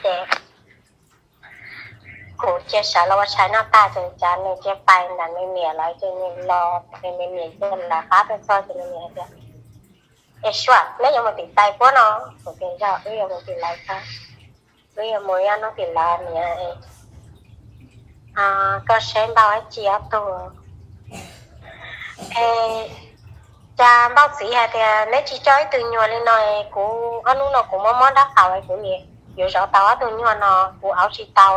Ces kuv cia sawv los ua tshais noj tag ces cas nws cia pais ntawm nws niam lawv ces nws los ces nws niam cia lawv qab tuaj txog ces nws niam tias, Es Suab, neb yuav mus tim tais puab no? Kuv tias, Yog, wb yuav mus tim lawv tag, wb yuav mus ib ob hnub tim lawv niam. Koj saib Npauj ib ci ob tug. Es cas Npauj txiv hais tias neb tsis coj ib tug nyuam li no, kuv ob hnub no kuv mob mob dab qau, kuv niam yuav zov tau ob tug nyuag no, kuv auv tsis tau.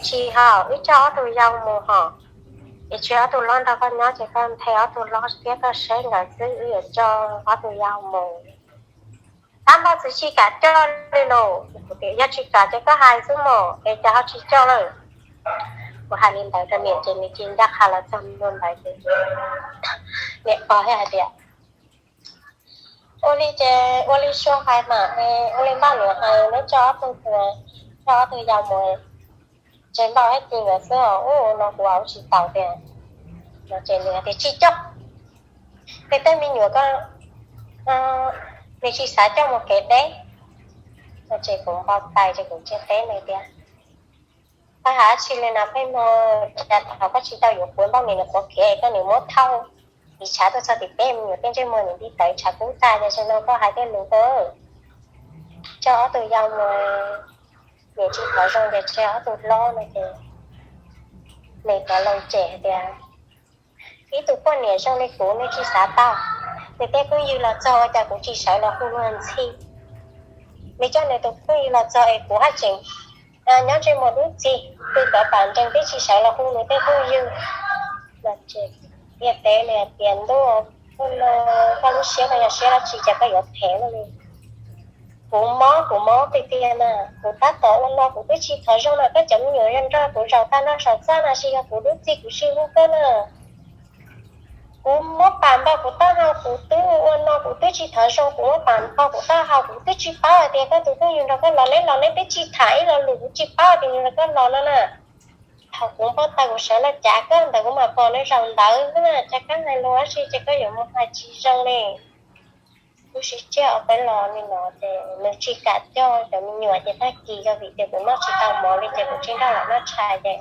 Tsis ho, wb coj ob tug yau mus hos, es tsis ob tug hlob nrog koj nyob ces koj nthe ob tug hlob thiab koj saib nkawd xwb, wb yuav coj ob tug yau mus. Tab Npauj txiv tsis kam coj li los. Kuv tias, Yog tsis kam ces koj hais xwb mog, es cas ho tsis coj lawm? Kuv hais li ntawd rau niam ces nws cia ncaj qha los txog ntua ntawd ces niam pog thiaj hais tias, Ua li ces ua li Suab hais mas, ua li Npauj niam hais, neb coj ob tug, coj ob tug yau mus, ces Npauj ib ci nkawd xwb os, ua no kuv auv tsis tau tias. No ces nws tias, Tsis coj, tej tej me nyuam ko nws tsis xav coj mus kev deb. No ces kuv npau taws ces kuv cia teb nws tias, Pab hais dab tsi li no peb mog, cas thaum koj tsis tau yuav kuv Npauj niam nws quav kev koj niam muab thauj ris tshav tuaj txog tim peb me nyuam tej ntsej muag niam nti tawv tshav kub tag, cas zaum no koj hais tej lus ko. Coj ob tug yau mus, niam tsis thov zoo ces tseg ob tug hlob no ces nws cov lus cem tias, Ib tug poj niam zoo li kuv nws tsis xav tau, nws tej phooj ywg los txog ua cas kuv tsis sawv los hu luag ntxhi. Nws coj nws tus phooj ywg los txog es kuv haj tseem nyob ntsej muag dub txig, tus cov pam nrees twb tsis sawv los hu nws tej phooj ywg. Tias teb nws tias, Ntuj, koj lub siab koj yog siab dab tsi cas koj yuav phem luaj li. Kuv mob kuv mob tiag tiag na, kuv tab tom ua no kuv twb tsis thov zoo na, koj cov me nyuam nrog kuv zaum tag nrho saum txaj no tsis yog kuv dub txig kuv sib hlub koj na. Kuv muab pam npog kuv taub hau, kuv twb ua no kuv twb tsis thov zoo, kuv muab pam npog kuv taub hau, kuv twb tsis paub hais tias koj tus phooj ywg nrog koj los, neb los neb twb tsis tham ib lo lus, kuv tsis paub tias nws nrog koj los no na. Thaum kuv npau taws kuv sawv los cav koj ntawd kuv mam pom nws zaum ntawd na, cas koj hais lus dab tsi ces koj yuav mus hais tsis zoo li. Wb sib tseg ob peb los li no ces nws tsis kam coj cov me nyuam ces tag kis yog vim tias kuv noj tsis tau mov li ces kuv tsis nrog lawv noj tshais ces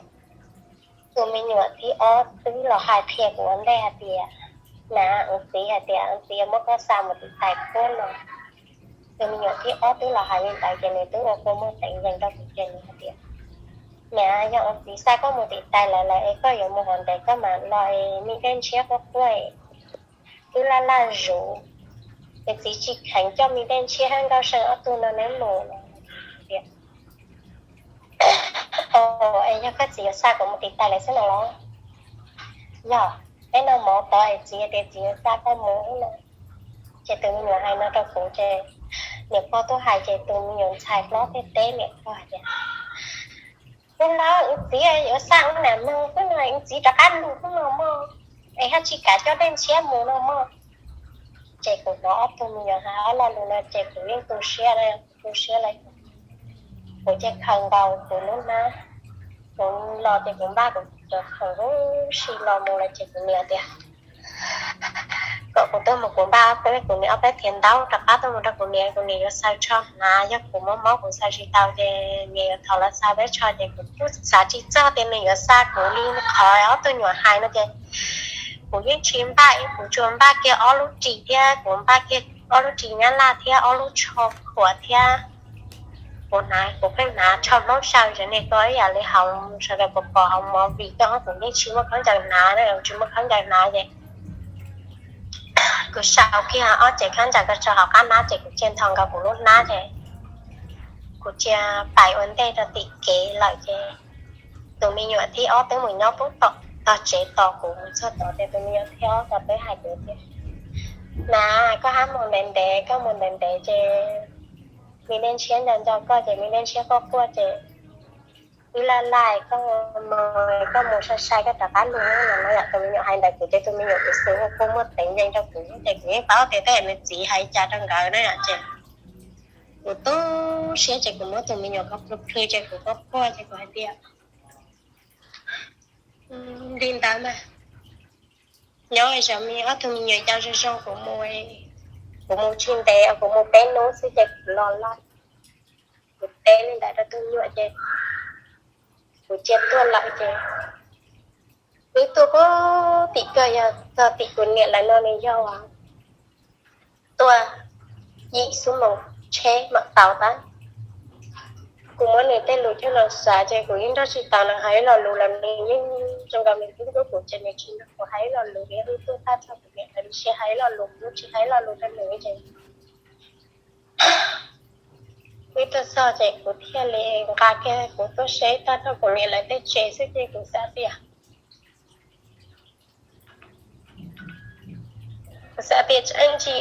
tus me nyuam thib ob twb los hais qhia kuv ua ntej hais tias, na, ua txiv hais tias ua txiv yuav muab koj xa mus tim tais puab no. Tus me nyuam thib ob twb los hais li ntawd ces nws twb ua kua muag teev yees rau kuv ces nws hais tias, niam, yog ua txiv xa koj mus tim tais lawv lawm es koj yuav mus hov ntev koj mam los es me dej ntshiab quaj quaj, twb laj laj zuv, es txiv tsis kheev coj me dej ntshiab hab nkauj see ob tug no neb mus no. Tias, es yog koj txiv yuav xa kuv mus tim tais lawv xwb no los? Yog, peb noj mov tod es txiv tias txiv yuav xa koj mus no. Ces tus me nyuam hais no rau kuv ces niam pog tuaj hais ces tus me nyuam ntxhais hlob thiaj teb niam pog hais tias, ua los wb txiv yuav xa ua nam noog xwb no, wb txiv rov qab lug xwb no mog, es haj tsis kam coj dej ntshiab mus no mog. Ces kuv hnov ob tug me nyuam hais ob lo lus no ces kuv yeej tu siab, tu siab lawm. Kuv ces khaws nkaus kuv lub hnab, kuv los ces kuv npaj kuv cov khoom huv si los mus lawm ces kuv niam tias, kom kuv tuaj mus kuv npaj ob peb, kuv niam ob peb thiav ntaub rov qab tuaj mus rau kuv niam, kuv niam yuav xaws tsho hnav, yog kuv mob mob kuv xaws tsis tau ces niam yuav thov lawv xa peb tsho ces kuv kuj xav tsis txog tias nws yuav xa kuv li qhov ob tug nyuam hais no ces kuv yeej tsis npaj, kuv tsuas npaj kiag ob lub ris thiab kuv npaj kiag ob lub ris nyab laj thiab ob lub tsho khuam thiab. Kuv hnav, kuv pheej hnav tsho hmoob xyaw tsev niag ko ib yam li hauv sawv daws pom pom hauv movie ko, kuv yeej tsis muaj khaub ncaws hnav, tsis muaj khaub ncaws hnav ces kuv sau kiag ob cev khaub ncaws ko tso hauv qab hnab ces kuv cia nthos nkaus kuv lub hnab ces kuv cia pais ua ntej rau tim kev lawm ces tus me nyuam thib ob twb mus nyob pub tom tog tsev tos kuv mus txog tod ces tus me nyuam thib ob tau peb hais kuv tias, na, koj hab mus ntev ntev, koj mus ntev ntev ces me dej ntshiab nco nco koj ces me dej ntshiab quaj quaj ces Ib laj laj koj mus, koj mus sai sai koj rov qab los no. Yog tus me nyuam hais ntawd kuv ces tus me nyuam kuv xav ua kua muag teev yees rau kuv ces kuv yeej paub tias tej nws txiv hais cas rau nkawd na yom. Ces kuv tu siab ces kuv muab tus me nyuam ko plhws plhws ces kuv quaj quaj ces kuv hais tias li ntawd mas nyob zoo me ob tug me nyuam coj zoo zoo, kuv mus tsis ntev, kuv mus peb hnub xwb ces kuv los lawm. Kuv teb li ntawd rau tus me nyuam ces kuv cia tuaj lawm ces wb tuaj puag tim kawg, yog txog tim kuv niam lawv no nws yog tuaj yim xuab moos tsheb mam tau tag. Kuv muab nws tej lus coj los xav ces kuv yeej nrog tsis tau nws hais ib lo lus los nws yeej zoo nkaus nws hlub hlub kuv ces nws tsis nrog kuv hais ib lo lus li. Wb tuaj tag txog kuv niam lawv nws tsis hais ib lo lus, kuv tsis hais ib lo lus rau nws ces wb tuaj txog ces kuv thiaj li nqa kiag kuv tuaj seb tag nrho kuv niam lawv tej tsev xwb ces kuv xav tias, kuv xav tias tseem tsis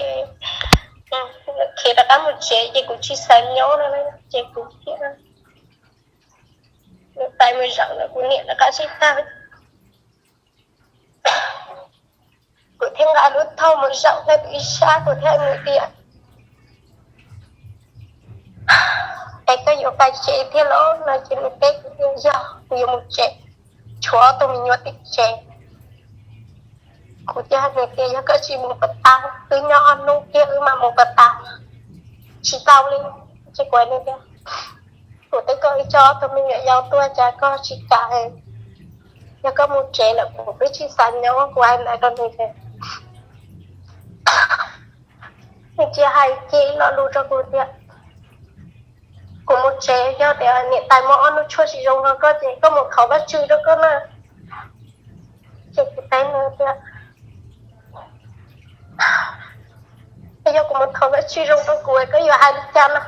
khiav rov qab mus tsev ces kuv tsis xav nyob no ces kuv thiaj li pais mus zaum ntawm kuv niam rov qab tsis tag. Kuv thiaj nqa lub thauj mus zaum ntawm ib sab, kuv thiaj nug tias, es koj yuav pais tsev thiab los no? Ces nws teb kuv tias yog, kuv yuav mus tsev, tshuav ob tug me nyuam tim tsev. Kuv thiaj hais nws tias yog koj tsis mus puas tau, wb nyob ob hnub kiag wb mam mus puas tau? Tsis tau li. Ces kuv hais nws tias kuv twb kom wb coj ob tug me nyuam yaus tuaj cas koj tsis kam, yog koj mus tsev lawm kuv twb tsis xav nyob, kuv hais ntawd rau nws ces nws cia hais kiag ib lo lus rau kuv tias kuv mus tsev yog tias niam tais muab ob hnub tshuaj tsis zoo rau koj ces koj mus thov Vajtswv rau koj na. Ces kuv teb nws tias yog kuv mus thov Vajtswv zoo rau kuv koj yuav hais li cas no?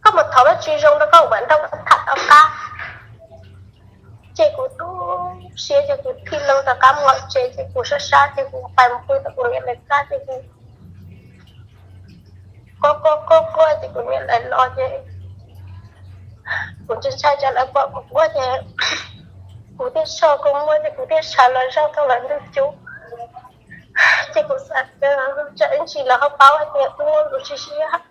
Koj mus thov Vajtswv zoo rau koj, kuv mam nrog koj tham tom qab. Ces kuv tu siab ces kuv thij loo rov qab mus tsev ces kuv sab sab ces kuv pais mus pw tom kuv niam lawv txaj ces kuv quaj quaj quaj quaj ces kuv niam lawv los ces kuv ntshai ntshai tsam lawv pom kuv quaj ces kuv thiaj so kua muag ces kuv thiaj sawv los zaum tau lawv ntug cub. Ces kuv xav tias tsam ib ntsis lawv ho paub hais tias kuv muaj lus tsis sib,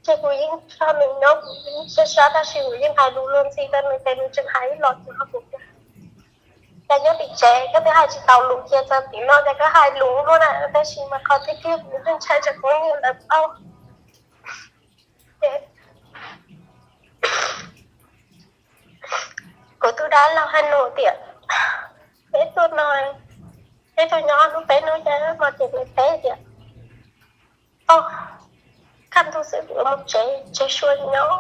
ces kuv yeej nrog nws nyob, kuv yeej sab sab tab sis kuv yeej hais lus luag ntxhi rau nws ces nws tseem hais ib lo lus rau kuv tias cas nyob tim tsev koj twb hais tsis tau lus, cia txog tim no ces koj hais lus luaj na, tab sis mas qhov tiag tiag kuv yeej ntshai tsam kuv niam lawv paub. Ces kuv tus dab laug hais nws tias peb tuaj no, peb tuaj nyob hnub peb hnub ces no ces nws teb tias o, kaj ntug xwb kuv yuav mus tsev, tsev sua nyob.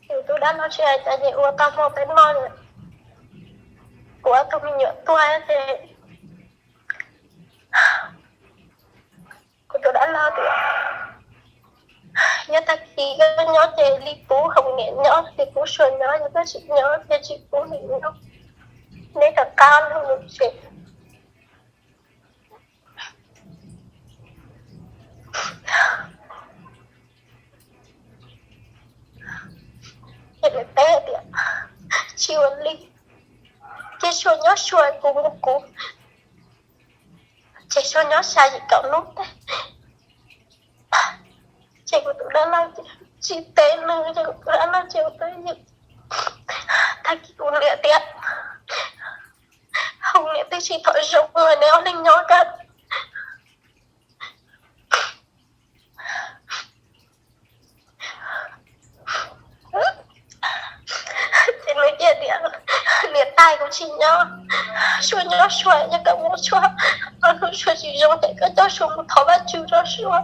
Kuv tus dab laug tsis hais cas ces ua tau hmo peb noj, kuv ob tug me nyuam tuaj ces kuv tus dab laug tias yog tag kis koj nyob ces li pub Hoo niam nyob, li pub Sua nyob, yog koj tsis nyob ces tsis pub nws nyob, neb rov qab los mus tsev. Ces nws teb tias tsis ua li, ces Sua nyob Sua, kuv mus kuv, ces Sua nyob xya yim kaum hnub tag. Ces kuv tus dab laug tsis teb nws, ces kuv tus dab laug ces ua tau ywm. Tag kis kuv niam tias Hoo niam twb tsis tau zoo, neb ob leeg nyob kawg. Ces nws cia tias niam tais kuv tsis nyob, Sua nyob Sua, yog koj muab Sua, ob hnub Sua tsis zoo ces koj coj Sua mus thov Vajtswv rau Sua.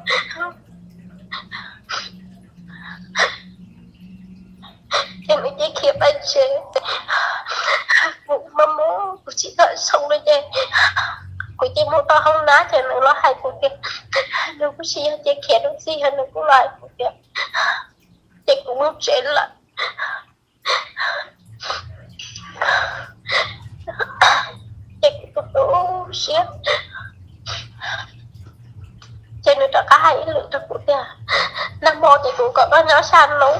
Ces nws cia khiav pais tsev, kuv mas mus kuv tsis tau zoo li ces kuv cia mus tau hoob nab ces nws los hais kuv tias, nws kuj tsis yog cia khiav rau txij, yog nws kuj los hais kuv tias, ces kuv mus tsev lawm. Ces kuv tu tu siab. Ces nws rov qab hais ib lwm rau kuv tias, nag hmo ces kuv kom koj nyob xya hnub,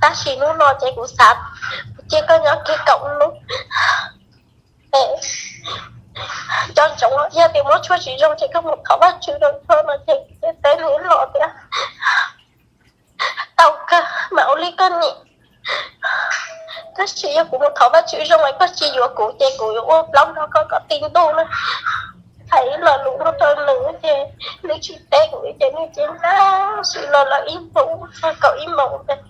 tab sis hnub no ces kuv xav cia koj nyob kiag kaum hnub. Nco ntsoov, yog tias muab tshuaj tsis zoo ces koj mus thov Vajtswv rau koj no ces kuv thiaj teb nws los tias tau kawg, mam ua li koj nyiam. Tab sis yog kuv mus thov Vajtswv zoo es koj tsis yuav kuv ces kuv yuav ua plaub nrog koj kom ti ntuj na. Hais ib lo lus no rau nws ces nws tsis teb kuv ces nws cia li sim los lawm ib hnub txog kaum ib moos ntawd,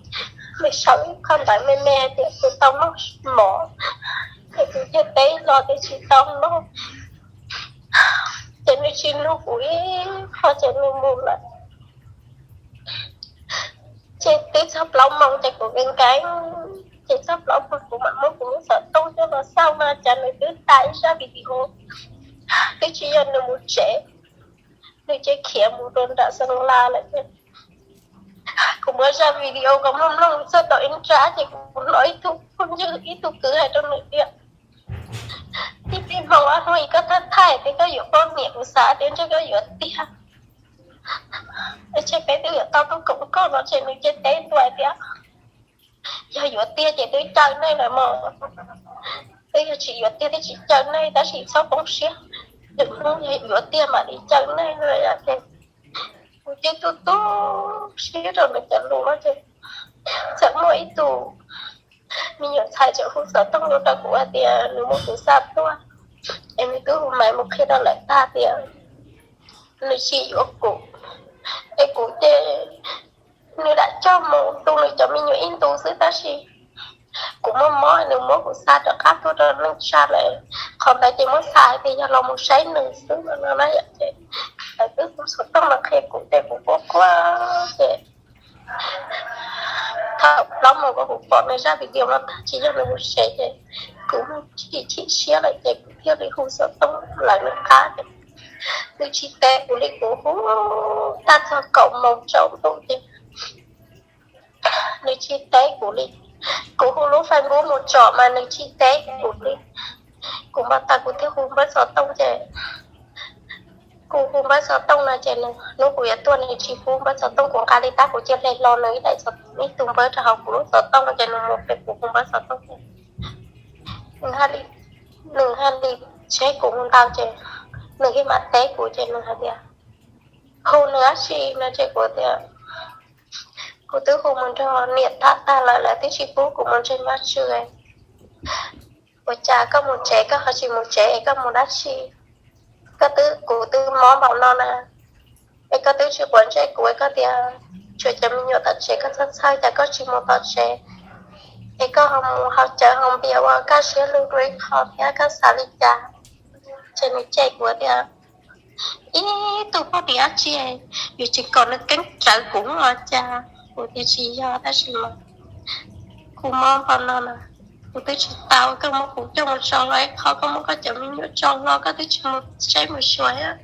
nws sau ib qho ntawv me me hais tias kuv tau noj mov, ces kuv thiaj teb los tias tsis tau noj. Ces nws tsis nug kuv ib qho ces nws mus lawm. Ces twb txog plaub moos ces kuv nkees nkees, ces txog plaub moos kuv mam muab kuv lub xov tooj coj los xauj mas cas nws twb tag ib zaj video, twb tsis yog nws mus tsev, nws cia khiav mus rau nram Xeev Las lawm. Kuv muab zaj video kom mloog mloog txog tau ib nrab ces kuv hnov ib tug phooj ywg ib tug kwv hais rau nws tias, tib pib hmo ob hnub koj thaij thaij tias koj yuav poj niam, kuv xav tias ntshe koj yuav tiag, ntshe peb twb yuav tau tuaj koom koj no ces nws cia teb tuaj hais tias yog yuav tiag ces twb caw nej lawm mog. Twb yog tsis yuav tiag thiaj tsis caw nej, tab sis txhob poob siab, lwm hnub yog yuav tiag mam li caw nej no ces kuv cia tu tu siab rau nws cov lus no ces txawm muaj ib tug me nyuam ntxhais tseem hu xov tooj los rau kuv hais tias nws muab kuv xa tuaj, es nws twb hu maiv mus qhia rau lawv tag tias nws tsis yuav kuv, es kuv ces nws lam coj mus tu nws cov me nyuam ib ntus xwb tab sis kuv muaj mob nws muab kuv xa rov qab tuaj rau neej tsa lawm. Qhov ntawd ces muab xa hais tias yog los mus saib nws xwb no na. Ces lawv twb hu xov tooj los qhia kuv ces kuv quaj quaj ces thaum plaub moos ko kuv pom nws zaj video no tag tsis yog nws mus tsev ces kuv muaj chim chim siab lawm ces kuv thiaj li hu xov tooj lawv nws qab ces nws tsis teb kuv li. Kuv hu tag txog kaum moos tsaus ntuj ces nws tsis teb kuv li. Kuv hu lub Facebook mus tsom mas nws tsis teb kuv li. Kuv npau taws kuv thiaj hu npawb xov tooj ces kuv hu npawb xov tooj no ces nws, hnub kuv yuav tuaj nws tsis pub npawb xov tooj, kuv nqa li tab kuv cia hle hlo nws ib daim, ib tug npawb rau hauv kuv lub xov tooj ces nws mus pem kuv hu npawb xov tooj ces nws hais li, nws hais li tseb kuv mus ntau ces nws yeej mam teb kuv ces nws hais tias hu nws dab tsi no ces kuv tias kuv twb hu mus nrog niam tham tag lawm, lawv twb tsis pub kuv mus ntseeg Vajtswv. Ua cas koj mus tsev koj ho tsis mus tsev es koj mus dab tsi? Koj twb, kuv twb mob npaum no na, es koj twb tsis quav ntsej kuv, koj tias tshuav cov me nyuam tom tsev koj txhawj txhawj cas koj tsis mus tom tsev, es koj ho mus haus cawv haus npias ua kaj siab lug dua ib qho thiab koj xav li cas? Ces nws cem kuv tias ib tug poj niam dab tsi yuav tsis kom nws keeb rawv kuv los cas? Kuv tias tsis yog tab sis mas kuv mob npaum no na, kuv twb tsis tau, koj muab kuv coj mus tso hlo ib qho, koj muab koj cov me nyuam tso hlo, koj twb tsis mus saib mus xyuas.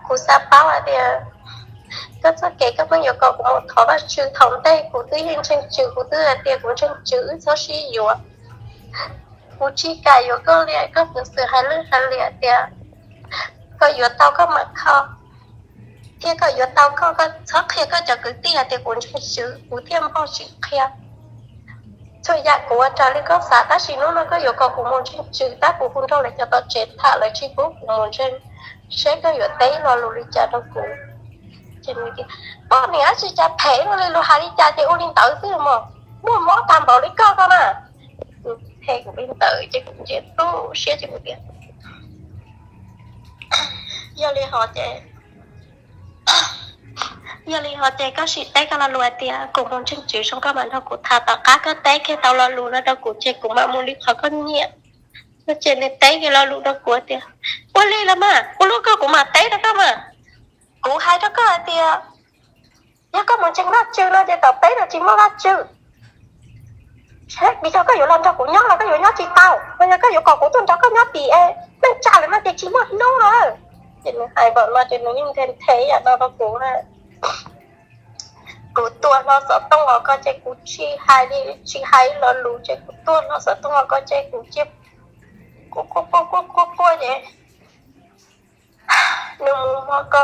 Kuv xav paub hais tias koj txoj kev koj pheej yuav kom kuv mus thov Vajtswv thaum ntej, kuv twb yeej ntseeg Tswv, kuv twb hais tias kuv ntseeg Tswv wb txhob sib yuav. Kuv tsis kam yuav koj li, koj kuv xwm hais lwj hais liam tias koj yuav tau koj mam kho, thiab koj yuav tau koj, koj txhob qhia koj cov kwv tij hais tias kuv ntseeg Tswv, kuv thiaj npog tsis qhia. Txhua yam kuv ua raws li koj xav, tab sis hnub no koj yuav kom kuv mus ntseeg Tswv, tab kuv hu nrog lawv cov tom tsev tham lawv tsis pub kuv mus ntseeg, seb koj yuav teb lo lus li cas rau kuv. Ces nws tias poj niam dab tsi cas phem luaj li, luag hais li cas ces ua li ntawd xwb mog, muaj mob tag npaum li koj ko na. Kuv phem kuv li ntawd ces kuv ntsia tu siab ces kuv tias yog li ho ces, yog li ho ces koj sim teb koj lo lus hais tias kuv mus ntseeg Tswv zoo koj mam nrog kuv tham, tom qab koj teb kiag tau lo lus no rau kuv ces kuv mam mus li qhov koj nyiam. Ces nws teb kiag lo lus rau kuv tias ua li los mas, ua lub koj kuv mam teb rau koj mas. Kuv hais rau koj hais tias yog koj mus ntseeg Vajtswv no ces tom teb no tsis muaj Vajtswv. Vim yog koj yuav los nrog kuv nyob los koj yuav nyob tsis tau, los yog koj yuav kom kuv tuaj nrog koj nyob tim neej tsa lawm no ces tsis muaj hnub no. Ces nws hais npaum no ces nws yeej nthe nthe yam no rau kuv na. Kuv tua hlo xov tooj los ko ces kuv tsis hais li, tsis hais lo lus ces kuv tua hlo xov tooj los ko ces kuv cia, kuv quaj quaj quaj quaj quaj ces nws mus hmo ko,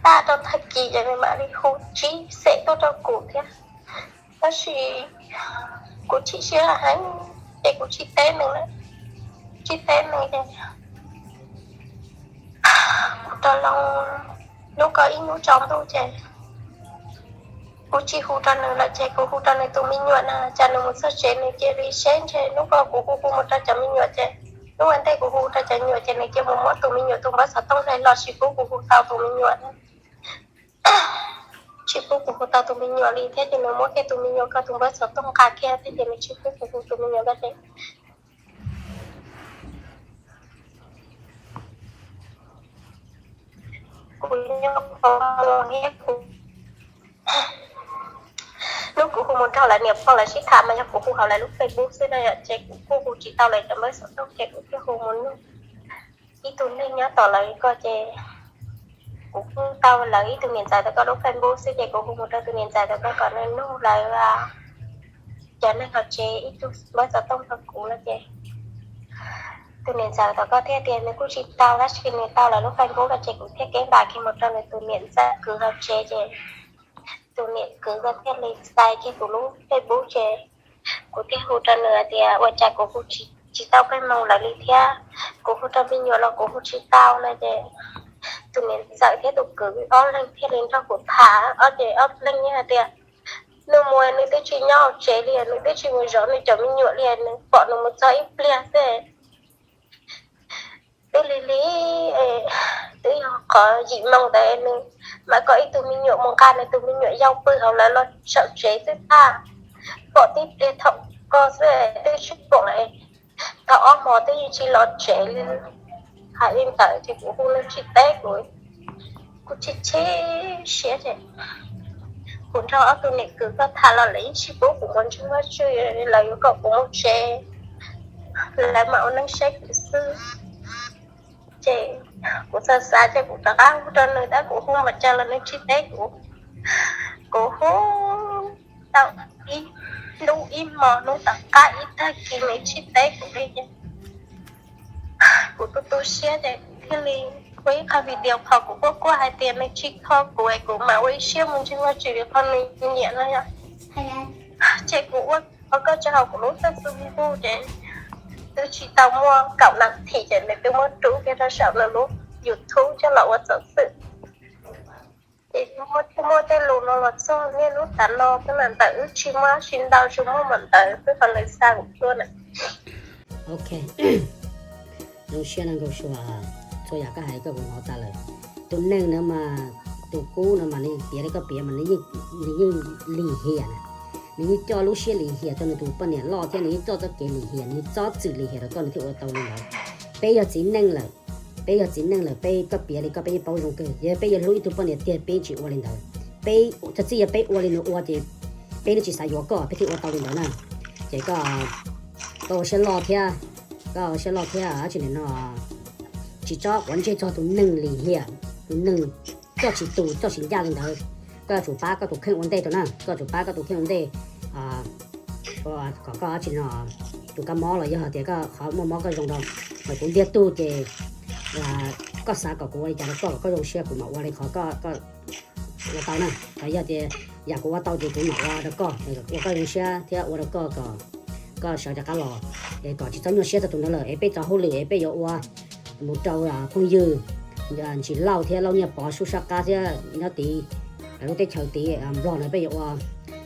tag rau tag kis ces nws mam li hu tsib xeem tuaj rau kuv thiab. Tab sis kuv chim siab heev ces kuv tsis teb nws lawm, tsis teb nws ces kuv rov loo, hnub ko ib hnub tsaus ntuj ces kuv tsis hu rau nws lawm ces kuv hu rau nws tus me nyuam na, cas nws mus txog tsev nws cia li seb ntshe hnub ko kuv hu hu mus rau cov me nyuam ces hnub ua ntej kuv hu rau cov me nyuam ces nws cia mus muab tus me nyuam tus npawb xov tooj hle los tsis pub kuv hu tau tus me nyuam, tsis pub kuv hu tau tus me nyuam li thiab ces nws muab kiag tus me nyuam ko tus npawb xov tooj nqa kiag thiab ces nws tsis pub kuv hu tus me nyuam ko li. Kuv nyob qhov muag thiab kuv, hnub kuv hu mus nrog lawv niam pog lawv sib tham mas yog kuv hu hauv lawv lub Facebook xwb na yom, ces kuv kuj hu tsis tau lawv cov npawb xov tooj ces kuv thiaj hu mus nug ib tug neeg nyob tom lawv ko ces kuv kuj tau lawv ib tug niam ntxawm tom ko lub Facebook xwb ces kuv hu mus rau tus niam ntxawm tom ko kom nws nug lawv cov neeg hauv tsev ib tug npawb xov tooj rau kuv no ces tus niam ntxawm tom ko thiaj tias nws kuj tsis tau tab sis nws tau lawv lub Facebook no ces kuv thiaj keb npam kiag mus rau nws tus niam ntxawm kwv hauv tsev ces tus niam kwv ko thiaj li xais kiag kuv lub Facebook ces kuv thiaj hu rau nws hais tias ua cas kuv hu tsis tau peb moo lawv li thiab, kuv hu rau me nyuam los kuv hu tsis tau no ces tus niam ntxawm thiab tus kwv ob leeg thiaj li nrog kuv tham, ob ces ob leeg yeej hais tias nws mus nws twb tsis nyob hauv tsev li, nws twb tsis mus zov nws cov me nyuam li, nws pom nws mus txog ib pliag xwb twb lig lig, twb yog qhov yim moo ntawd nws mam kom ib tug me nyuam mus nqa nws tus me nyuam yau pw hauv lawv los saum tsev xwb tag, pom tib pliag thaum ko xwb twb tsis pom, thaum ob hmo twb yeej tsis los tsev li. Hais li ntawd ces kuv hu nws tsis teb kuv, kuv chim chim siab ces kuv nrog ob tug niam kwv ko tham los lawv yeej tsis pub kuv mus ntsib Vajtswv, lawv yuav kom kuv mus tsev, lawv mam ua neej saib kuv xwb. Ces kuv xav xav ces kuv rov qab hu rau nws tab kuv hu npaum cas los nws tsis teb kuv. Kuv hu tau ib hnub ib hmo, hnub tom qab ib tag kis nws tsis teb kuv li ces kuv tu tu siab ces kuv thiaj li ua ib qho video qhov kuv quaj quaj hais tias nws tsis kho kuv es kuv mam ua ib siab mus ntseeg Vajtswv li qhov nws nyiam no yom. Ces kuv ua qhov ko tso hauv kuv lub Facebook ces twb tsis tau muaj kaum nas this ces nws twb muab rub kiag rau saum nws lub YouTube coj los ua txov xwm. Ces muaj thiaj muaj tej lus no los txog niaj hnub tav no xwb na, ntawm wb tsis muaj dab tsi ntau, tsuas muaj mam ntawd xwb qhov nws xa kuv tuaj na. Ok, zoo siab na Nkauj Sua, txhua yam koj hais koj kuv hnov tas lawm. Tus neeg no mas, tus kub no mas nws piav li koj piav mas nws yeej lim hiam na. Nws yeej coj lub siab lim hiam rau nws tus poj niam loj thiab nws yeej coj txoj kev lim hiam, nws txob txwm lim hiam rau koj nws thiaj ua tau li ntawd. Peb yog txiv neej lawm, peb yog txiv neej lawm, peb koj piav li koj peb yeej paub zoo kawg. Yog peb yuav hlub ib tug poj niam tiag peb tsis ua li ntawd. Peb txhob txij yog peb ua li nws ua ces peb twb tsis xav yuav koj peb thiaj ua tau li ntawd na. Ces koj, koj ua siab loj thiab, koj ua siab loj thiab dab tsi nim no tsis txhob quav ntsej txog tus neeg lim hiam, tus neeg coj tsis tus coj tsis ncaj li ntawd. Koj yuav tsum pab koj tus kheej ua ntej rau na, koj yuav tsum pab koj tus kheej ua ntej kom koj dab tsi no tus kab mob los yog tias koj qhov muaj mob koj zoo rau, mas kuv ntiag tug ces koj xav kom kuv ua li cas rau koj kom koj zoo siab kuv mam ua li qhov koj ua tau na. Yog tias yam kuv ua tau ces kuv mam ua rau koj, ua koj zoo siab thiab ua rau koj kom koj sawv rov qab los, es kom tsis txhob nyuaj siab txog tus ntawd lawm es peb tso hauj lwm es peb yuav ua mus rau phooj ywg Ntsis Lauj thiab Lauj Nyiaj Pov sub sab qab thiab nyob tid, lub teb chaws tid Nplog no peb yuav ua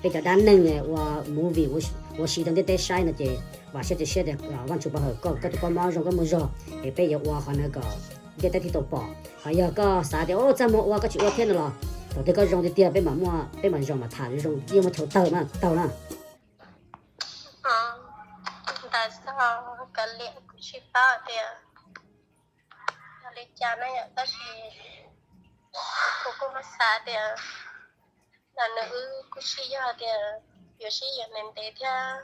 peb cov dab neeg ua movie ua si rau ntiaj teb saib no ces vam siab cia siab tias Vaj Tswv pov hawm koj, koj tus kab mob zoo koj muaj zog es peb yuav ua qhov no kom ntiaj teb thiaj tau pom. Ho yog koj xav tias txaj muag ua koj tsis ua thiab no los thaum twg koj zoo tiag tiag peb mam muaj peb mam zoo mam tham zoo yeej muaj chaw tawg mas taug na. Ntawd xwb, kav liam kuv tsis paub tias yog li cas na yom, tab sis kuv kuj muaj xav tias nws wb kuj sib yog tias yuav sib yuav ntev ntev thiab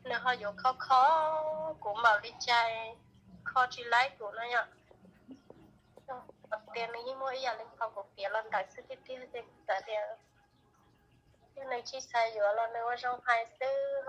nws ho yuav kho kho kuv npaum li cas, kho tsis laib kuv no yom. Tias nws yeej muaj ib yam li qhov kuv piav los ntawd xwb tiag tiag ces kuv xav tias yog nws tsis xav yuav los nws ua zoo hais xwb.